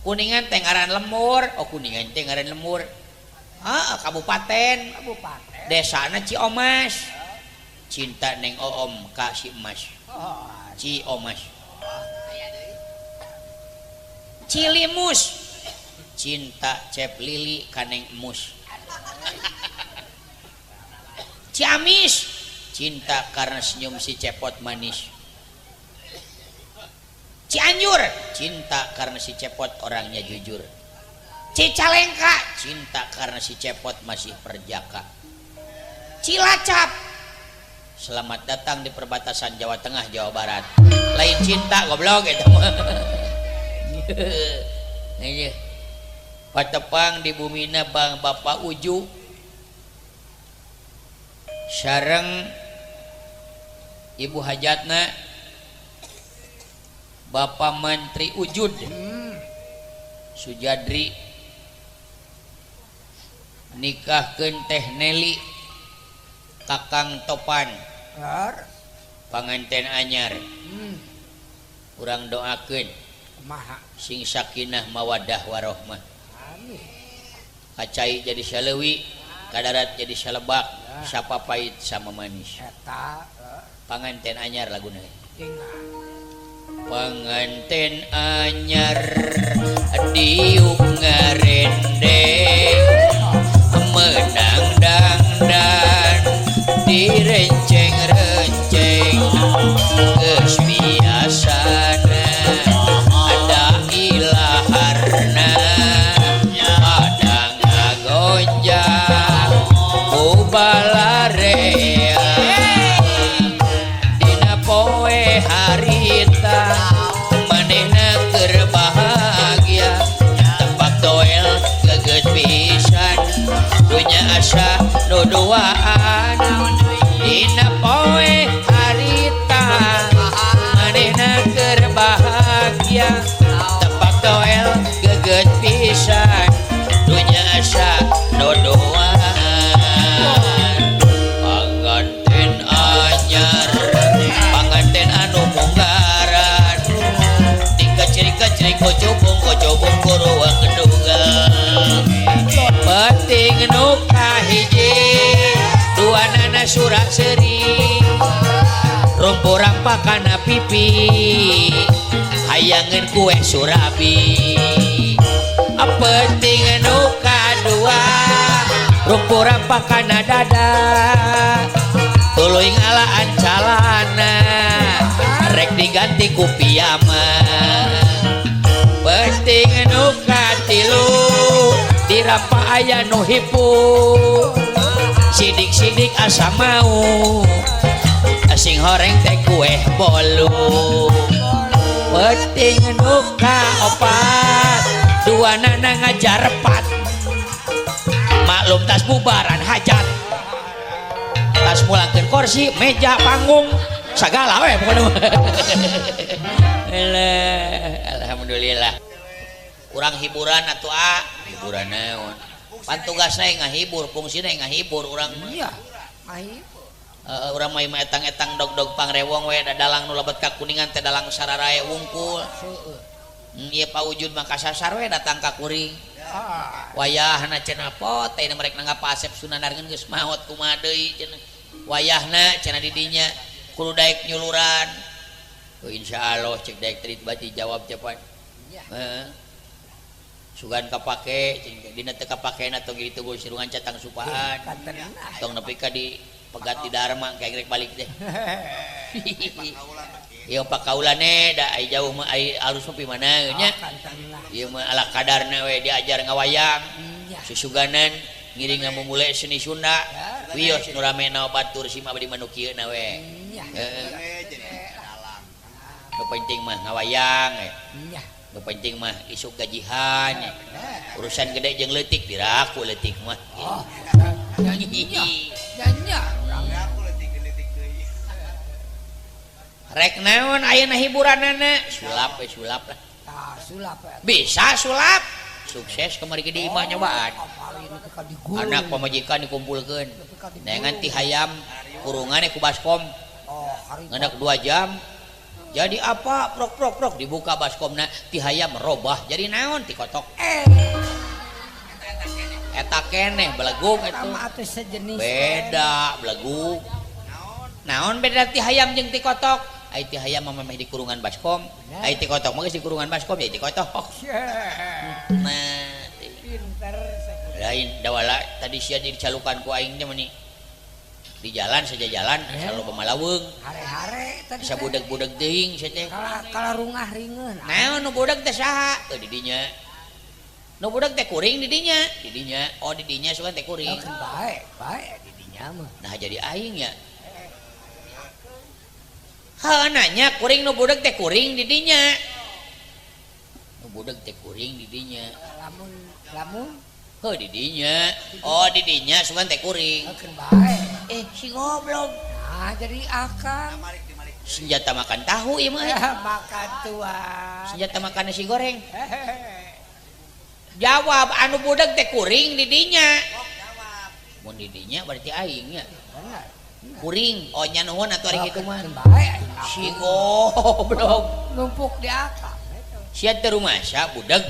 [SPEAKER 1] Kuningan teh ngaran lemur. Oh Kuningan teh ngaran lemur. Ah, kabupaten.
[SPEAKER 2] Kabupaten.
[SPEAKER 1] Desana Ciomas. Cinta neng oom ka si emas.
[SPEAKER 2] Oh,
[SPEAKER 1] Ciomas. Cilimus. Cinta Cep Lili ka neng emus. Ciamis. Cinta karena senyum si cepot manis. Cianjur. Cinta karena si cepot orangnya jujur. Cicalengka. Cinta karena si cepot masih perjaka. Cilacap. Selamat datang di perbatasan Jawa Tengah Jawa Barat. Lain cinta goblok eta mah. Iya. Patepang di bumina Bang Bapak Uju sareng Ibu Hajatna Bapak Menteri Ujud Sujadri nikahkeun Teh Nelly Kakang Topan panganten anyar. Urang doakeun
[SPEAKER 2] Kumaha?
[SPEAKER 1] Sing sakinah mawadah warohmah.
[SPEAKER 2] Amin.
[SPEAKER 1] Kacai jadi saleuwi, kadarat jadi salebak, sapapait sama manis.
[SPEAKER 2] Eta
[SPEAKER 1] Panganten anyar laguna.
[SPEAKER 2] Ingat.
[SPEAKER 1] Panganten anyar diuk ngarendeng menang dangdan direnceng-renceng geus biasana ada ilaharna padang ngagonjang ku balarea dina poe harita manehna keur bahagia tempat doel geget pisan dunya asa nu duaan dina poe harita manehna keur bahagia tempat doel geget pisan dunya asa nu duaan panganten anyar panganten anu munggaran dikecrik-kecrik kocobong kocobong kuruang keduga penting nu kahiji dua nana surak seri rumpur pakana pipi hayangeun kue surabi penting nu kadua rumpur pakana dada tuluy ngalaan calana rek diganti ku piyama penting nu katilu dirapa aya nu hipu sidik-sidik asa mau sing horeng teh kue bolu penting nu kaopat dua nana ngajar repat Maklum tas bubaran hajat. Tas mulangkeun kursi, meja, panggung, sagala we pokona mah. Alah, alhamdulillah. Urang hiburan atuh ah, hiburan naon? Pan tugasna ngahibur, fungsina ngahibur urang mah.
[SPEAKER 2] Iya. Ngahibur.
[SPEAKER 1] Heeh, urang mah imah etang-etang dog-dog pangrewong we da dalang nu lebet ka Kuningan teh dalang sararae wungkul.
[SPEAKER 2] Seueur.
[SPEAKER 1] Ieu Pa Ujud mah kasasar we datang ka kuring.
[SPEAKER 2] Ah.
[SPEAKER 1] Wayahna cenah pot teh merek nanggap Asep Sunandar geus maot kumaha deui cenah. Wayahna cenah di dinya kudu daek nyuluran. Oh, insyaallah cek daek teh bati jawab cepat. Heeh. Sugan kapake cing dina teu kapakena tong ditunggu sirungan catang supaan. Tong nepi ka di pegat di Dharma kayak rek balik deh. Ieu pakaulane da ai jauh mah ai alus mah mana nya. Ieu mah ala kadarna we diajar ngawayang. Susuganan ngiring ngamumule seni Sunda. Wios nu ramena batur sima badi manu kieu na we. Heeh. Nu penting mah ngawayang we. Nu penting mah isuk gajihan. Urusan gede jeung leutik piraku leutik mah.
[SPEAKER 2] Oh. Nya urang.
[SPEAKER 1] Rek naon ayeuna hiburanana? Sulap we sulap lah.
[SPEAKER 2] Tah sulap we.
[SPEAKER 1] Bisa sulap. Sukses kamari ge di imah nyobaan. Anak pamajikan dikumpulkeun. Neangan ti hayam kurungan ku baskom. Ngedak 2 jam. Jadi apa? Prok prok prok dibuka baskomna ti hayam robah jadi naon ti kotok. Eta keneh belegug eta. Beda belegug. Naon beda ti hayam jeung ti kotok? Ai ti hayam mah memeh di kurungan baskom, ai ti kotok mah geus di kurungan baskom ya ti kotok. Nah,
[SPEAKER 2] pinter
[SPEAKER 1] lain dawala tadi sia dicalukan ku aing teh meni. Di jalan saja jalan asal loba malaweng.
[SPEAKER 2] Hare-hare tadi.
[SPEAKER 1] Asa budeg-budeg teuing sia teh.
[SPEAKER 2] Kala rungah ringeun.
[SPEAKER 1] Naon nu budeg teh saha? Teu di dinya. Nu budeg teh kuring di dinya, di dinya. Oh di dinya sugan teh kuring.
[SPEAKER 2] Oh, bae, bae di dinya mah.
[SPEAKER 1] Nah jadi aing nya. Heuh nanya kuring nu budeg teh kuring di dinya. Nu budeg teh kuring di dinya.
[SPEAKER 2] Lamun lamun
[SPEAKER 1] heuh di dinya. Oh di dinya sugan teh kuring.
[SPEAKER 2] Keun bae.
[SPEAKER 1] Si goblok.
[SPEAKER 2] Nah jadi akang.
[SPEAKER 1] Senjata makan tahu ieu mah.
[SPEAKER 2] Makan tuan.
[SPEAKER 1] Senjata makan nasi goreng. Jawab anu budeg teh kuring di dinya. Mun di dinya berarti aing nya.
[SPEAKER 2] Bener.
[SPEAKER 1] Kuring. Oh nya nuhun atuh ari kitu mah.
[SPEAKER 2] Bae.
[SPEAKER 1] Si goblok
[SPEAKER 2] numpuk di akang.
[SPEAKER 1] Sia teu rumasa budeg.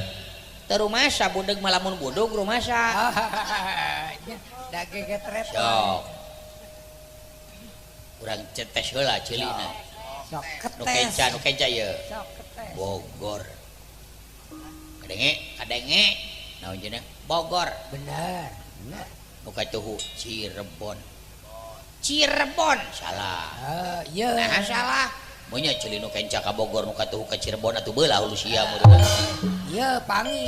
[SPEAKER 1] Teu rumasa budeg mah lamun budug rumasa.
[SPEAKER 2] Da gegetret.
[SPEAKER 1] Sok. Urang cetes heula ceulina.
[SPEAKER 2] Sok ketes.
[SPEAKER 1] Nu kenca ieu.
[SPEAKER 2] Sok ketes.
[SPEAKER 1] Bogor. Kadenge, kadenge. Naon cenah? Bogor.
[SPEAKER 2] Bener, bener.
[SPEAKER 1] Nu katuhu Cirebon. Cirebon salah.
[SPEAKER 2] Iya.
[SPEAKER 1] Nah salah. Monya ceuli nu kenca ka Bogor nu katuhu ka Cirebon atuh beulah hulu sia meureun.
[SPEAKER 2] Ieu pangi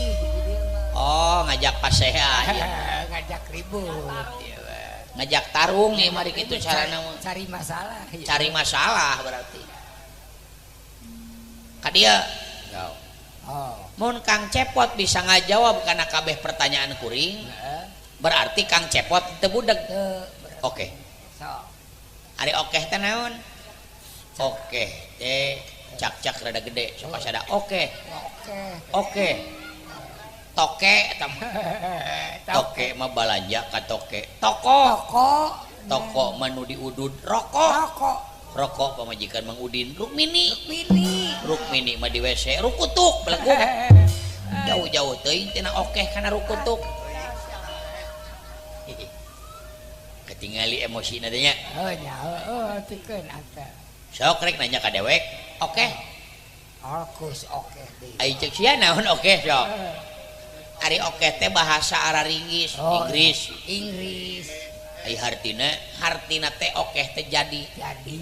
[SPEAKER 1] Oh, ngajak pasea ieu.
[SPEAKER 2] Ngajak ribut ieu.
[SPEAKER 1] Ngajak tarung ieu mah kitu carana mah.
[SPEAKER 2] Cari masalah.
[SPEAKER 1] Cari masalah berarti. Ka dieu.
[SPEAKER 2] Oh.
[SPEAKER 1] Mun Kang Cepot bisa ngajawab kana kabeh pertanyaan kuring, berarti Kang Cepot teu budeg. Oke. Ari okeh teh naon? Oke teh cak-cak rada gede sok asada oke. Oke. Toke eta mah. Toke mah balanja ka toke. Toko.
[SPEAKER 2] Toko.
[SPEAKER 1] Toko mah nu diudud rokok.
[SPEAKER 2] Rokok.
[SPEAKER 1] Rokok pamajikan Mang Udin Rukmini.
[SPEAKER 2] Rukmini.
[SPEAKER 1] Rukmini mah di WC rukutuk belegug. Jauh-jauh teuing tina okeh kana rukutuk. Ketingali emosi teh nya.
[SPEAKER 2] Heuh nya heuh tikeun atuh.
[SPEAKER 1] Sok rek nanya ka dewek, oke.
[SPEAKER 2] Alkus oke deui.
[SPEAKER 1] Ai ceuk sia naon oke sok. Ari oke teh bahasa Araringgis,
[SPEAKER 2] oh,
[SPEAKER 1] Inggris.
[SPEAKER 2] Inggris.
[SPEAKER 1] Ai hartina, hartina teh oke teh jadi.
[SPEAKER 2] Jadi.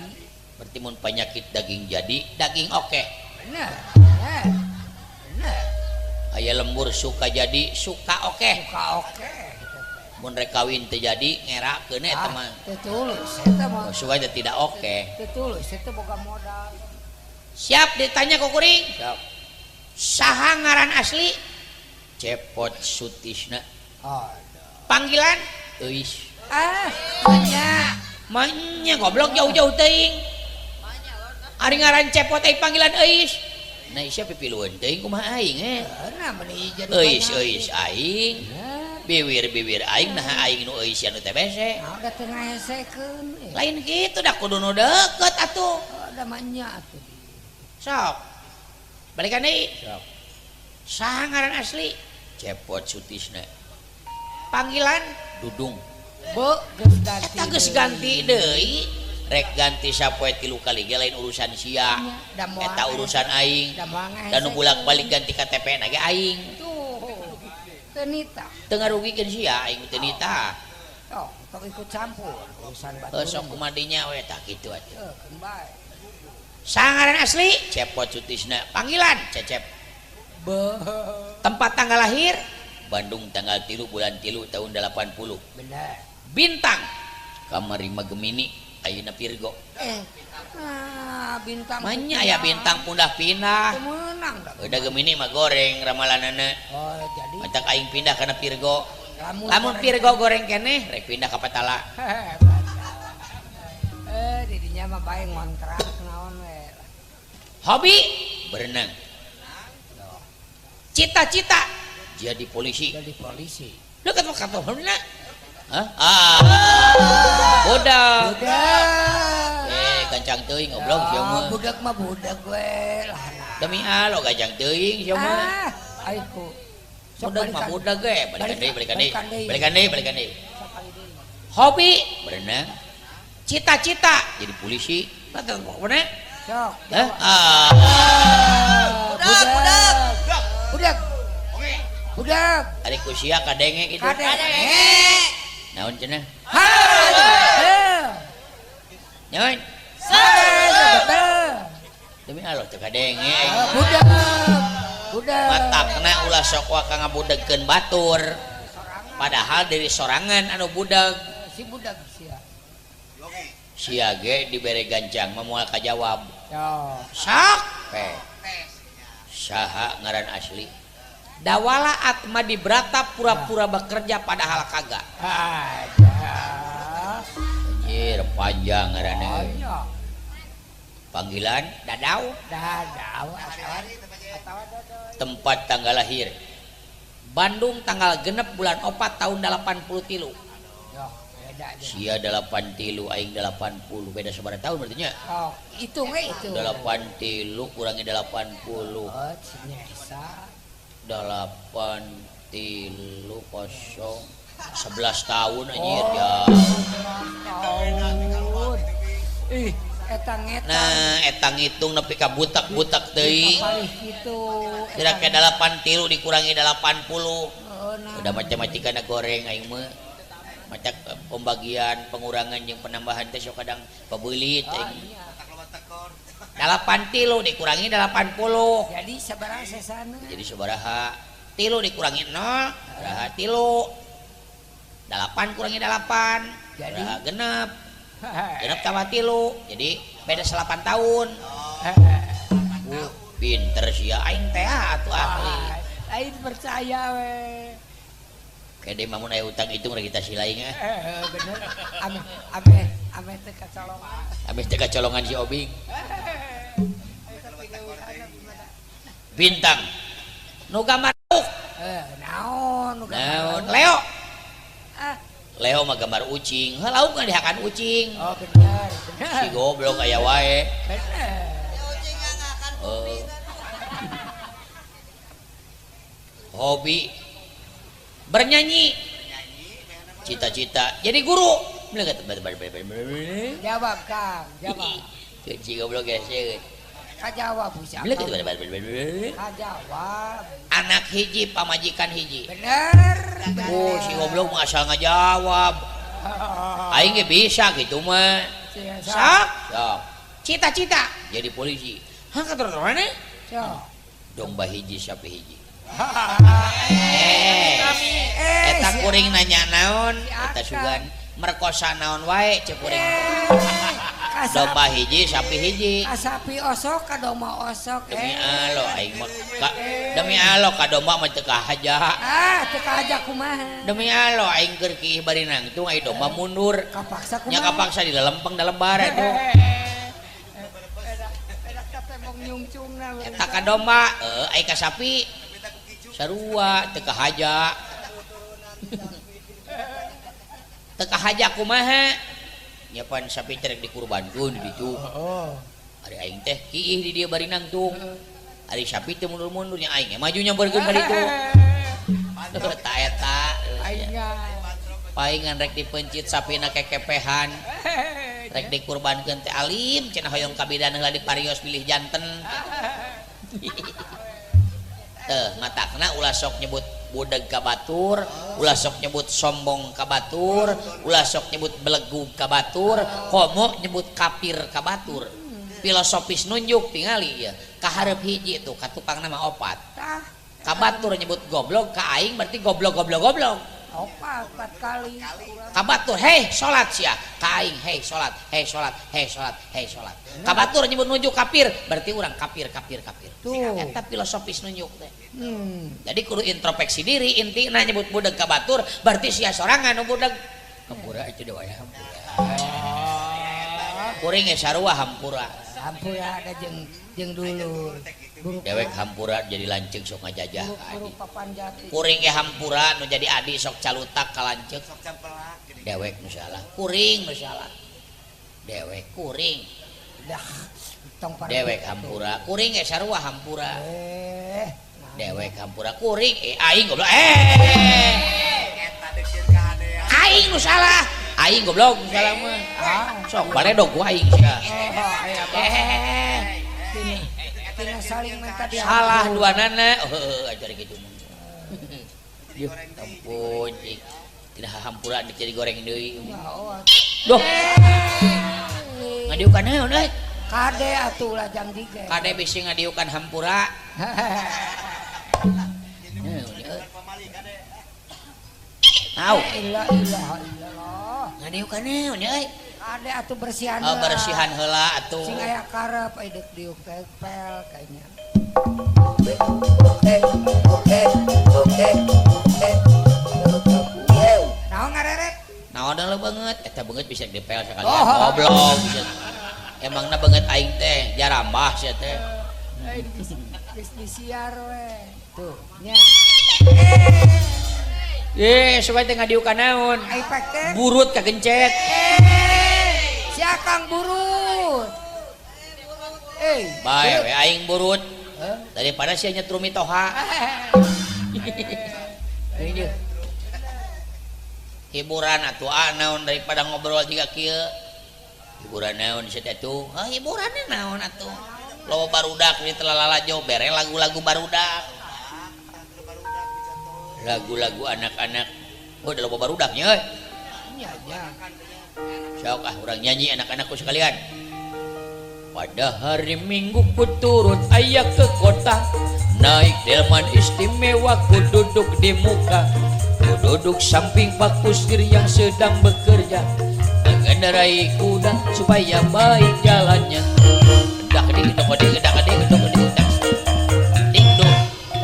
[SPEAKER 1] Berarti mun penyakit daging jadi, daging oke.
[SPEAKER 2] Bener. Bener. Bener.
[SPEAKER 1] Aya lembur suka jadi, suka oke.
[SPEAKER 2] Suka oke.
[SPEAKER 1] Mun rek kawin teu jadi ngerakeun eta mah.
[SPEAKER 2] Teu tulus eta mah.
[SPEAKER 1] Suka teh tidak oke.
[SPEAKER 2] Teu tulus eta boga modal.
[SPEAKER 1] Siap ditanya ku kuring?
[SPEAKER 2] Siap.
[SPEAKER 1] Saha ngaran asli? Cepot Sutisna.
[SPEAKER 2] Aduh.
[SPEAKER 4] Panggilan
[SPEAKER 1] Euis.
[SPEAKER 2] Ah, nya.
[SPEAKER 4] Manya goblok jauh-jauh teuing. Ari ngaran Cepot ai panggilan Euis.
[SPEAKER 1] Nah sia pipilueun teuing kumaha aing eh.
[SPEAKER 2] Nah, meuni jadi
[SPEAKER 1] Euis euis aing. Biwir-biwir aing nah aing nu euis anu TBC.
[SPEAKER 2] Nah, udah teu ngahesekeun.
[SPEAKER 4] Lain kitu da kudu nu deukeut atuh.
[SPEAKER 2] Oh, da mah nya atuh.
[SPEAKER 4] Sok. Balikan deui.
[SPEAKER 1] Sok.
[SPEAKER 4] Saha ngaran asli?
[SPEAKER 1] Cepot Sutisna.
[SPEAKER 4] Panggilan
[SPEAKER 1] Dudung.
[SPEAKER 2] Be geus ganti.
[SPEAKER 4] Eta geus ganti deui.
[SPEAKER 1] Rek ganti sapoe 3 kali ge lain urusan sia. Eta urusan aing. Da nu bolak-balik ganti KTP na ge aing.
[SPEAKER 2] Teu nita.
[SPEAKER 1] Teu ngarugikeun sia aing teu nita.
[SPEAKER 2] Oh, tong ikut campur urusan batur.
[SPEAKER 1] Sok kumaha dinya we tah kitu atuh.
[SPEAKER 2] Heuh, keun bae.
[SPEAKER 4] Saha ngaran asli?
[SPEAKER 1] Cepot Sutisna.
[SPEAKER 4] Panggilan
[SPEAKER 1] Cecep.
[SPEAKER 2] Be.
[SPEAKER 4] Tempat tanggal lahir?
[SPEAKER 1] Bandung tanggal 3 bulan 3 tahun 80.
[SPEAKER 2] Bener.
[SPEAKER 4] Bintang
[SPEAKER 1] Kamari mah Gemini ayeuna Virgo.
[SPEAKER 2] Nah, bintang.
[SPEAKER 1] Manya aya bintang pindah-pindah.
[SPEAKER 2] Teu meunang da.
[SPEAKER 1] Udah Gemini mah goreng ramalanana.
[SPEAKER 2] Oh, jadi
[SPEAKER 1] matak aing pindah kana Virgo.
[SPEAKER 4] Lamun Virgo goreng keneh
[SPEAKER 1] rek pindah ka Patala.
[SPEAKER 2] Didinya mah bae ngontrak naon we.
[SPEAKER 4] Hobi
[SPEAKER 1] berenang.
[SPEAKER 4] Cita-cita
[SPEAKER 1] jadi polisi.
[SPEAKER 2] Jadi polisi.
[SPEAKER 4] Lu ketemu katohna.
[SPEAKER 1] Hah? Ah. Budak.
[SPEAKER 2] Budak.
[SPEAKER 1] Gancang teuing goblok sia mah.
[SPEAKER 2] Budak mah budak we lah.
[SPEAKER 1] Demi Allah gancang teuing sia mah.
[SPEAKER 2] Ah, aing ku.
[SPEAKER 1] Budak mah budak ge, balikan deui, balikan deui. Balikan deui, balikan deui.
[SPEAKER 4] Hobi
[SPEAKER 1] berenang.
[SPEAKER 4] Cita-cita
[SPEAKER 1] jadi polisi.
[SPEAKER 4] Bener?
[SPEAKER 2] Sok.
[SPEAKER 1] Hah? Ah.
[SPEAKER 2] Budak, budak. Budak. Budak.
[SPEAKER 1] Ari ku sia kadenge kitu.
[SPEAKER 2] Kadenge.
[SPEAKER 1] Naon cenah?
[SPEAKER 2] Ha.
[SPEAKER 1] Naon? Demi Allah teu kadenge.
[SPEAKER 2] Budak. Budak.
[SPEAKER 1] Matakna ulah sok waka ngabudegkeun batur. Padahal diri sorangan anu budak.
[SPEAKER 2] Si budak sia.
[SPEAKER 1] Sia ge dibere gancang mah moal kajawab.
[SPEAKER 4] Sok.
[SPEAKER 1] Saha ngaran asli?
[SPEAKER 4] Dawala Atma Dibrata pura-pura bekerja padahal kagak.
[SPEAKER 1] Anjir panjang ngaranna. Panggilan
[SPEAKER 4] Dadau.
[SPEAKER 2] Dadau.
[SPEAKER 1] Tempat tanggal lahir
[SPEAKER 4] Bandung tanggal 6 bulan 4 tahun 83.
[SPEAKER 1] Sia 83 aing 80 beda sabaraha tahun berarti nya.
[SPEAKER 2] Oh, hitung we itu.
[SPEAKER 1] 83 kurangi 80.
[SPEAKER 2] Oh, nyesa.
[SPEAKER 1] 8 3 0 11 tahun anjir ya.
[SPEAKER 2] Ih, eta ngetang.
[SPEAKER 1] Nah, eta ngitung nepi ka butak-butak teuing.
[SPEAKER 2] Kitu.
[SPEAKER 1] Kira-kira 83 dikurangi 80. Udah matematikana goreng aing mah. Macak pembagian, pengurangan jeung penambahan teh sok kadang pabeulit aing.
[SPEAKER 4] 8 tilu dikurangi 80.
[SPEAKER 2] Jadi sabaraha sesana?
[SPEAKER 1] Jadi sabaraha?
[SPEAKER 4] Tilu dikurangi 0, baraha tilu. 8 kurangi 8,
[SPEAKER 2] jadi
[SPEAKER 4] genep. Genep tambah tilu, jadi beda 8 tahun.
[SPEAKER 1] Pinter sia aing teh atuh ahli.
[SPEAKER 2] Aing percaya we.
[SPEAKER 1] Kede mah mun aya utang hitung rek kita silaing ah.
[SPEAKER 2] Bener. Ame ame ame teu kacolongan.
[SPEAKER 1] Ame teu kacolongan si Obing. Bintang
[SPEAKER 4] nu gambar lauk.
[SPEAKER 2] Naon nu
[SPEAKER 1] gambar
[SPEAKER 4] Leo.
[SPEAKER 2] Ah.
[SPEAKER 1] Leo mah gambar ucing. Heuh lauk mah dihakan ucing.
[SPEAKER 2] Oh bener, bener.
[SPEAKER 1] Si goblok aya wae.
[SPEAKER 2] Bener.
[SPEAKER 1] Hobi
[SPEAKER 4] bernyanyi,
[SPEAKER 1] cita-cita jadi guru.
[SPEAKER 2] Jawab Kang, jawab.
[SPEAKER 1] Si goblok geus.
[SPEAKER 2] Kajawab siapa? Kajawab.
[SPEAKER 1] Anak hiji pamajikan hiji.
[SPEAKER 2] Bener.
[SPEAKER 1] Oh, si goblok mah asal ngajawab. Aing ge bisa gitu mah.
[SPEAKER 4] Sok.
[SPEAKER 1] Sok.
[SPEAKER 4] Cita-cita
[SPEAKER 1] jadi polisi.
[SPEAKER 4] Hah katortorana?
[SPEAKER 2] Sok.
[SPEAKER 1] Domba hiji sapi hiji. Eta kuring nanya naon, eta sugan merkosa naon wae cek kuring. Domba hiji sapi hiji.
[SPEAKER 2] Ka sapi osok ka domba osok.
[SPEAKER 1] Demi Allah aing mah demi Allah ka domba mah teu kahaja.
[SPEAKER 2] Ah, teu kahaja kumaha?
[SPEAKER 1] Demi Allah aing keur kiih bari nangtung ai domba mundur.
[SPEAKER 2] Kapaksa kumaha?
[SPEAKER 1] Nya kapaksa di lelempeng dalam bar atuh. Eta ka domba, ai ka sapi sarua teu kahaja. Teu kahaja kumaha? Nya pan sapi teh rek dikurbankeun di ditu.
[SPEAKER 2] Heeh.
[SPEAKER 1] Ari aing teh kiih di dieu bari nangtung. Ari sapi teh mundur-mundur nya aing maju nyamperkeun ka ditu. Tah eta. Paingan rek dipencit sapina kekepehan. Rek dikurbankeun teh alim cenah hoyong kabidan heula diparios bilih janten. Teh matakna ulah sok nyebut budeg ka batur, ulah sok nyebut sombong ka batur, ulah sok nyebut belegug ka batur, komo nyebut kafir ka batur. Filosofis nunjuk tingali ieu. Ka hareup hiji tuh ka tukangna mah opat. Ka batur nyebut goblok, ka aing berarti goblok goblok goblok.
[SPEAKER 2] Opat kali.
[SPEAKER 1] Ka batur hei salat sia, ka aing hei salat, hei salat, hei salat, hei salat. Ka batur nyebut nunjuk kafir, berarti urang kafir kafir kafir.
[SPEAKER 2] Tuh.
[SPEAKER 1] Eta filosofis nunjuk teh. Jadi kudu introspeksi diri, intina nyebut budeg ka batur, berarti sia sorangan nu budeg. Hampura itu dewa ya hampura. Kuring ge sarua hampura.
[SPEAKER 2] Hampura ada jeung dulur.
[SPEAKER 1] Dewek hampura jadi lanceuk sok ngajajah ka adi. Kuring ge hampura nu jadi adi sok calutak ka lanceuk. Dewek nu salah, kuring nu salah. Dewek kuring. Dewek hampura, kuring ge sarua hampura. Dewek hampura kuring aing goblok. Aing nu salah. Aing goblok nu salah mah. Sok baledog ku aing sia. Salah dua nana. Oh, ajar gitu. Yuh, ampun, cik. Tidak hampura jadi goreng deui. Duh. Ngadiukan naon euy?
[SPEAKER 2] Kade atuh lajang dige.
[SPEAKER 1] Kade bisi ngadiukan hampura. Tahu.
[SPEAKER 2] La ilaha illallah.
[SPEAKER 1] Ngadiukan naon euy?
[SPEAKER 2] Kade atuh bersihan.
[SPEAKER 1] Oh, bersihan heula atuh.
[SPEAKER 2] Sing aya karep aya deuk diuk pel kayaknya. Naon ngareret?
[SPEAKER 1] Naon deuleu beungeut? Eta beungeut bisa dipel sakalian. Goblok. Emangna beungeut aing teh jarambah sia teh.
[SPEAKER 2] Geus disiar we. Tuh, nya.
[SPEAKER 1] Supaya teh ngadiukan naon?
[SPEAKER 2] Ai pek teh.
[SPEAKER 1] Burut kagencet.
[SPEAKER 2] Si Akang burut.
[SPEAKER 1] Bae we aing burut. Daripada sia nyetrum mitoha. Hiburan atuh naon daripada ngobrol jiga kieu. Hiburan naon sia teh tuh? Hah, hiburanna naon atuh? Loba barudak di telalalajo bere lagu-lagu barudak. Lagu-lagu anak-anak. Oh, da loba barudaknya euy.
[SPEAKER 2] Nya nya.
[SPEAKER 1] Sok ah urang nyanyi anak-anakku sekalian. Pada hari Minggu ku turut ayah ke kota, naik delman istimewa ku duduk di muka, ku duduk samping Pak Kusir yang sedang bekerja, mengendarai kuda supaya baik jalannya. Dak dik dok dik dak dik dok dik dak. Dik duk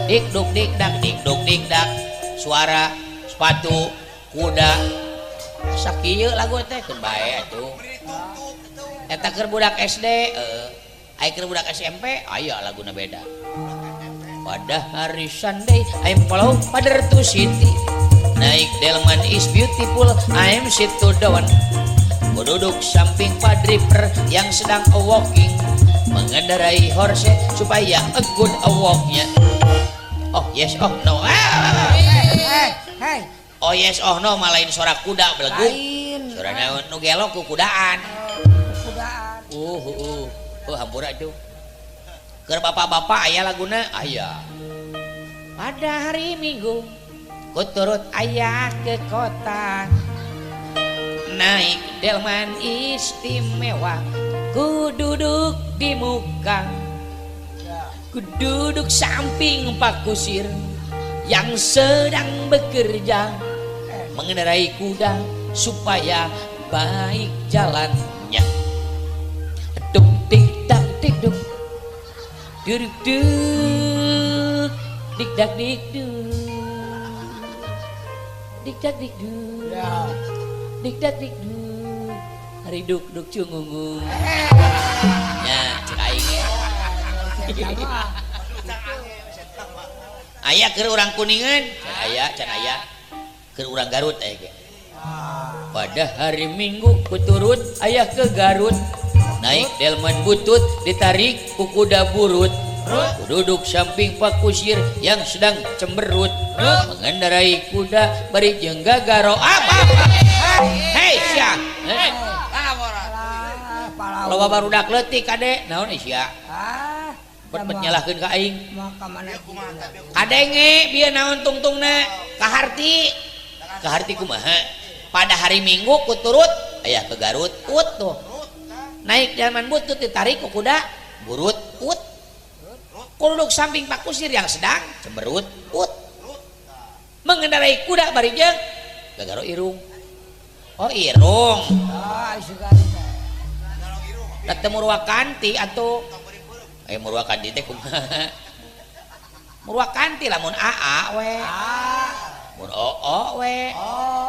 [SPEAKER 1] dik duk dik dak dik duk dik dak. Suara sepatu kuda. Sakieu lagu teh keun bae atuh. Eta keur budak SD, ai keur budak SMP aya laguna beda. Pada hari Sunday I'm follow father to city. Naik delman is beautiful, I'm sit to down. Ku duduk samping Pak Driver yang sedang walking, mengendarai horse supaya a good walknya. Oh yes, oh no.
[SPEAKER 2] Hey.
[SPEAKER 1] Oh yes, oh no, malah lain suara kuda belegug. Suara naon nu gelok ku kudaan.
[SPEAKER 2] Kudaan.
[SPEAKER 1] Hampura tuh. Keur bapak-bapak aya laguna aya. Pada hari Minggu ku turut ayah ke kota, naik delman istimewa, ku duduk di muka, ku duduk samping Pak Kusir yang sedang bekerja, mengendarai kuda supaya baik jalannya. Duduk duk dik dak dik duk dik dak dik duk dik dak dik duk hari duk duk cungungung nya cek aing aya keur urang Kuningan can aya can aya keur urang Garut aya ge. Pada hari Minggu kuturut ayah ke Garut naik delman butut ditarik ku kuda burut duduk samping Pak Kusir yang sedang cemberut mengendarai kuda bari jeung gagaro apa hei sia loba barudak leutik kade naon sia bet nyalahkeun ka aing kadenge bieu naon tungtungna kaharti kaharti kumaha pada hari Minggu kuturut ayah ke Garut ut tuh naik delman butut ditarik ku kuda burut ut duduk samping Pak Kusir yang sedang cemberut ut mengendarai kuda bari jeung gagaro irung oh irung teu murwakanti atuh murwakanti teh kumaha murwakanti lamun aa we mun oo we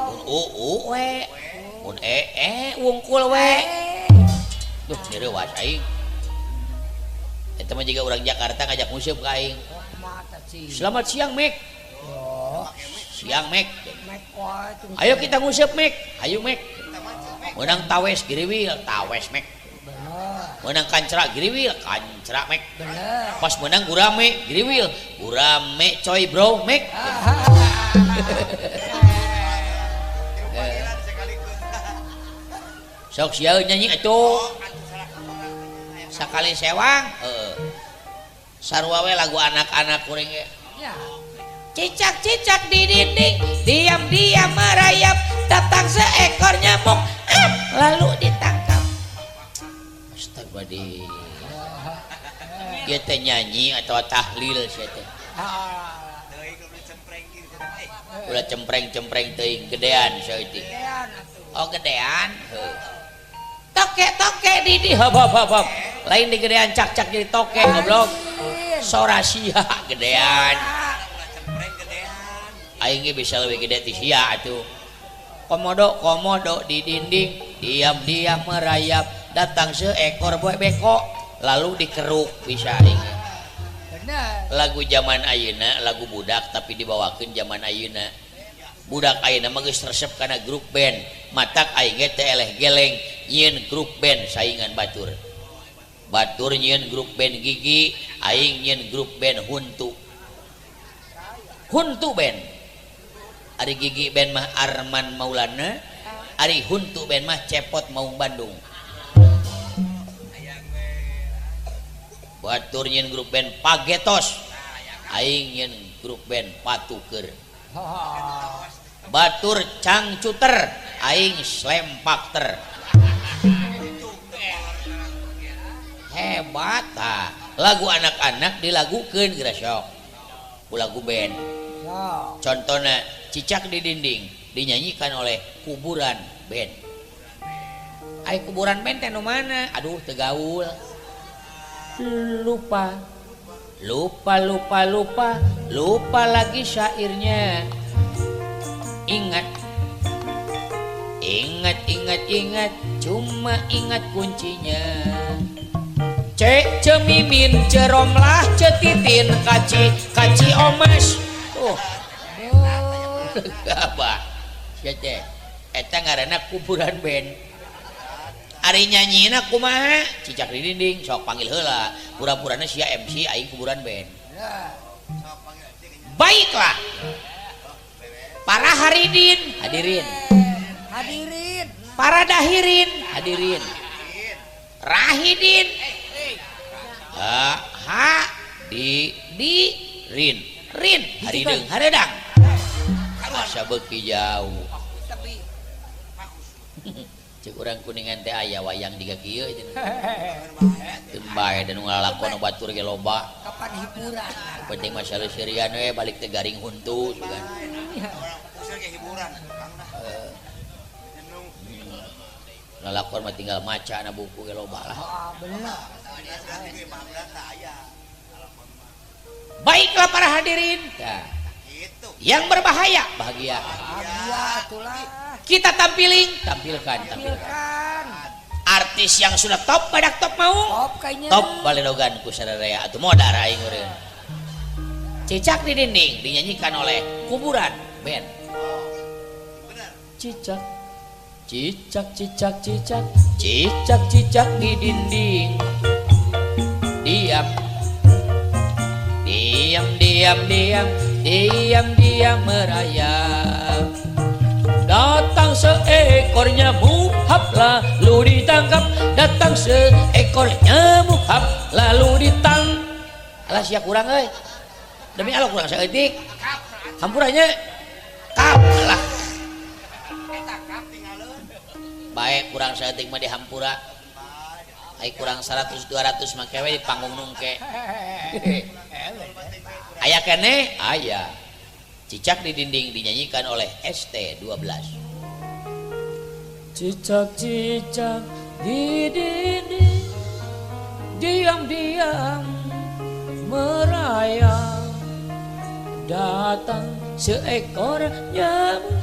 [SPEAKER 1] mun uu we mun ee wungkul we duh nyereuwas aing eta mah jiga urang Jakarta ngajak nguseup ka aing. Selamat siang Mek. Siang Mek. Ayo kita nguseup Mek. Ayo Mek. Menang tawes giriwil, tawes Mek. Menang kancra giriwil, kancra Mek. Pas menang gurame giriwil, gurame coy bro Mek. Sok sieu nyanyi atuh. Sakali sewang sarua we lagu anak-anak kuring ge. Cicak-cicak di dinding diam-diam merayap datang seekor nyamuk lalu ditangkap. Astagfirullahaladzim. Ieu teh nyanyi atau tahlil sia teh. Ulah cempreng-cempreng teuing gedean saeutik. Oh gedean heuh. Toke-toke di di hop hop hop hop. Lain di gedean cak-cak jadi toke goblok. Sora sia gedean. Aing ge bisa leuwih gede ti sia atuh. Komodo komodo di dinding diam-diam merayap datang seekor beko lalu dikeruk bisa aing. Lagu zaman ayeuna lagu budak tapi dibawakeun zaman ayeuna. Budak ayeuna mah geus resep kana grup band matak aing ge teh eleh geleng nyieun grup band saingan batur. Batur nyieun grup band gigi aing nyieun grup band huntu. Huntu band. Ari gigi band mah Arman Maulana, ari huntu band mah Cepot Maung Bandung. Batur nyieun grup band Pagetos, aing nyieun grup band Patuker. Batur cangcuter, aing slempakter. Hebat ah. Lagu anak-anak dilagukeun geura sok. Ku lagu band. Contohna Cicak di Dinding dinyanyikan oleh Kuburan Band. Ai Kuburan Band teh nu mana? Aduh teu gaul. Lupa. Lupa lupa lupa, lupa lagi syairnya. Ingat. Ingat ingat ingat, cuma ingat kuncinya. Cek cemimin ceromlah cetitin kaci kaci omas. Oh. Apa? Sia teh. Eta ngaranna Kuburan Band. Ari nyanyina kumaha? Cicak di dinding sok panggil heula. Pura-purana sia MC aing Kuburan Band. Baiklah. Para haridin, hadirin.
[SPEAKER 2] Hadirin.
[SPEAKER 1] Para dahirin, hadirin. Rahidin. Ha ha di di rin. Rin harideung hareudang. Asa beuki jauh. Cek urang Kuningan teh aya wayang jiga kieu cenah. Teu bae da nu ngalakon batur ge loba.
[SPEAKER 2] Kapan hiburan.
[SPEAKER 1] Penting mah saleuserian we balik teh garing huntu sugan. Lalakon mah tinggal maca na buku ge loba lah.
[SPEAKER 2] Bener.
[SPEAKER 1] Baiklah para hadirin. Nah,
[SPEAKER 3] Gitu.
[SPEAKER 1] yang berbahaya bahagia.
[SPEAKER 2] Bahagia atulah.
[SPEAKER 1] Kita tampilin, tampilkan, tampilkan.
[SPEAKER 2] Tampilkan.
[SPEAKER 1] Artis yang sudah top badak top mau.
[SPEAKER 2] Top kayaknya.
[SPEAKER 1] Top baledogan ku sararea atuh modar aing eureun. Cicak di dinding dinyanyikan oleh Kuburan Band.
[SPEAKER 3] Benar.
[SPEAKER 5] Cicak, cicak, cicak, cicak, cicak, cicak di dinding.
[SPEAKER 1] Diam. Diam, diam, diam, diam, diam merayap.
[SPEAKER 5] Datang seekor nyamuk, hap lalu ditangkap. Datang seekor nyamuk, hap lalu ditang.
[SPEAKER 1] Alah sia kurang euy. Demi Allah kurang saeutik. Hampuranya kap lah.
[SPEAKER 3] Eta kap tinggalin.
[SPEAKER 1] Baik kurang saeutik mah dihampura. Ai kurang 100 200 mah kewe di panggung nungke. Aya keneh? Aya. Cicak di dinding dinyanyikan oleh ST12.
[SPEAKER 5] Cicak-cicak di dinding, diam-diam merayap. Datang seekor nyamuk,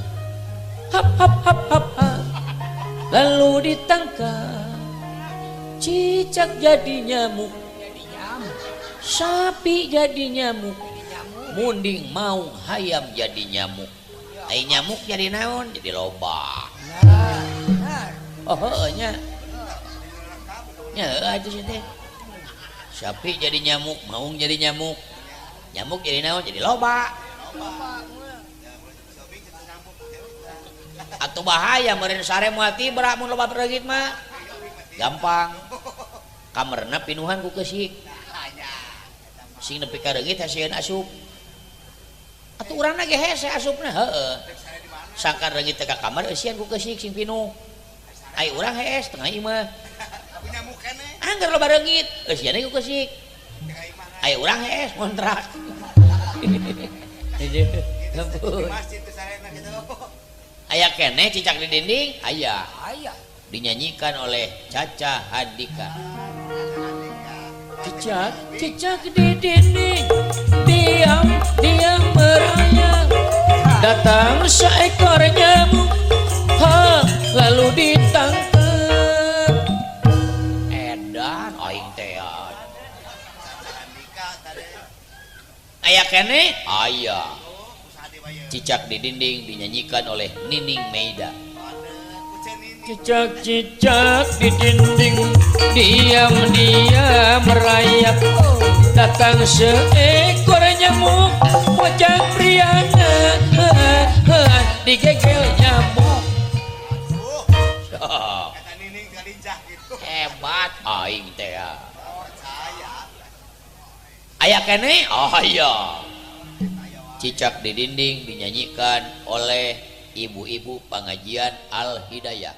[SPEAKER 5] hap hap hap hap hap, lalu ditangkap. Cicak jadi nyamuk, sapi jadi nyamuk,
[SPEAKER 1] Munding maung hayam jadi nyamuk. Ai nyamuk jadi naon? Jadi loba.
[SPEAKER 2] Nah, nah.
[SPEAKER 1] Oh heueuh nya. Nya heueuh atuh sih teh. Sapi jadi nyamuk, maung jadi nyamuk. Nyamuk jadi naon? Jadi loba. Atau bahaya meureun sare moal tibra mun loba reungit mah. Gampang. Kamarna pinuhan ku keusik. Sing nepi ka reungit haseun asup. Atuh urangna ge hese asupna heueuh. Sangkan reungit teh ka kamar eusian ku keusik sing pinuh. Ai urang hees tengah imah.
[SPEAKER 3] Nyamuk keneh.
[SPEAKER 1] Angger loba reungit eusian ku keusik.
[SPEAKER 3] Tengah imah.
[SPEAKER 1] Ai urang hees ngontrak.
[SPEAKER 3] Di masjid teh sarena gitu.
[SPEAKER 1] Aya keneh cicak di dinding? Aya.
[SPEAKER 2] Aya.
[SPEAKER 1] Dinyanyikan oleh Caca Handika.
[SPEAKER 5] Cicak, cicak di dinding, diam, diam merayap. Datang seekor nyamuk, ha, lalu ditangkap.
[SPEAKER 1] Edan aing teh.
[SPEAKER 3] Andika tadi.
[SPEAKER 1] Aya keneh? Aya.
[SPEAKER 3] Oh, usaha dewa ye.
[SPEAKER 1] Cicak di dinding dinyanyikan oleh Nining Meida.
[SPEAKER 3] Ada kucing ini.
[SPEAKER 5] Cicak-cicak di dinding, diam-diam merayap. Datang seekor nyamuk, wajah priana, digegel nyamuk.
[SPEAKER 3] Aduh,
[SPEAKER 1] Sok,
[SPEAKER 3] kata Nining kalincah gitu.
[SPEAKER 1] hebat aing teh.
[SPEAKER 3] Percaya.
[SPEAKER 1] Aya keneh? Aya. Cicak di dinding dinyanyikan oleh ibu-ibu pengajian Al Hidayah.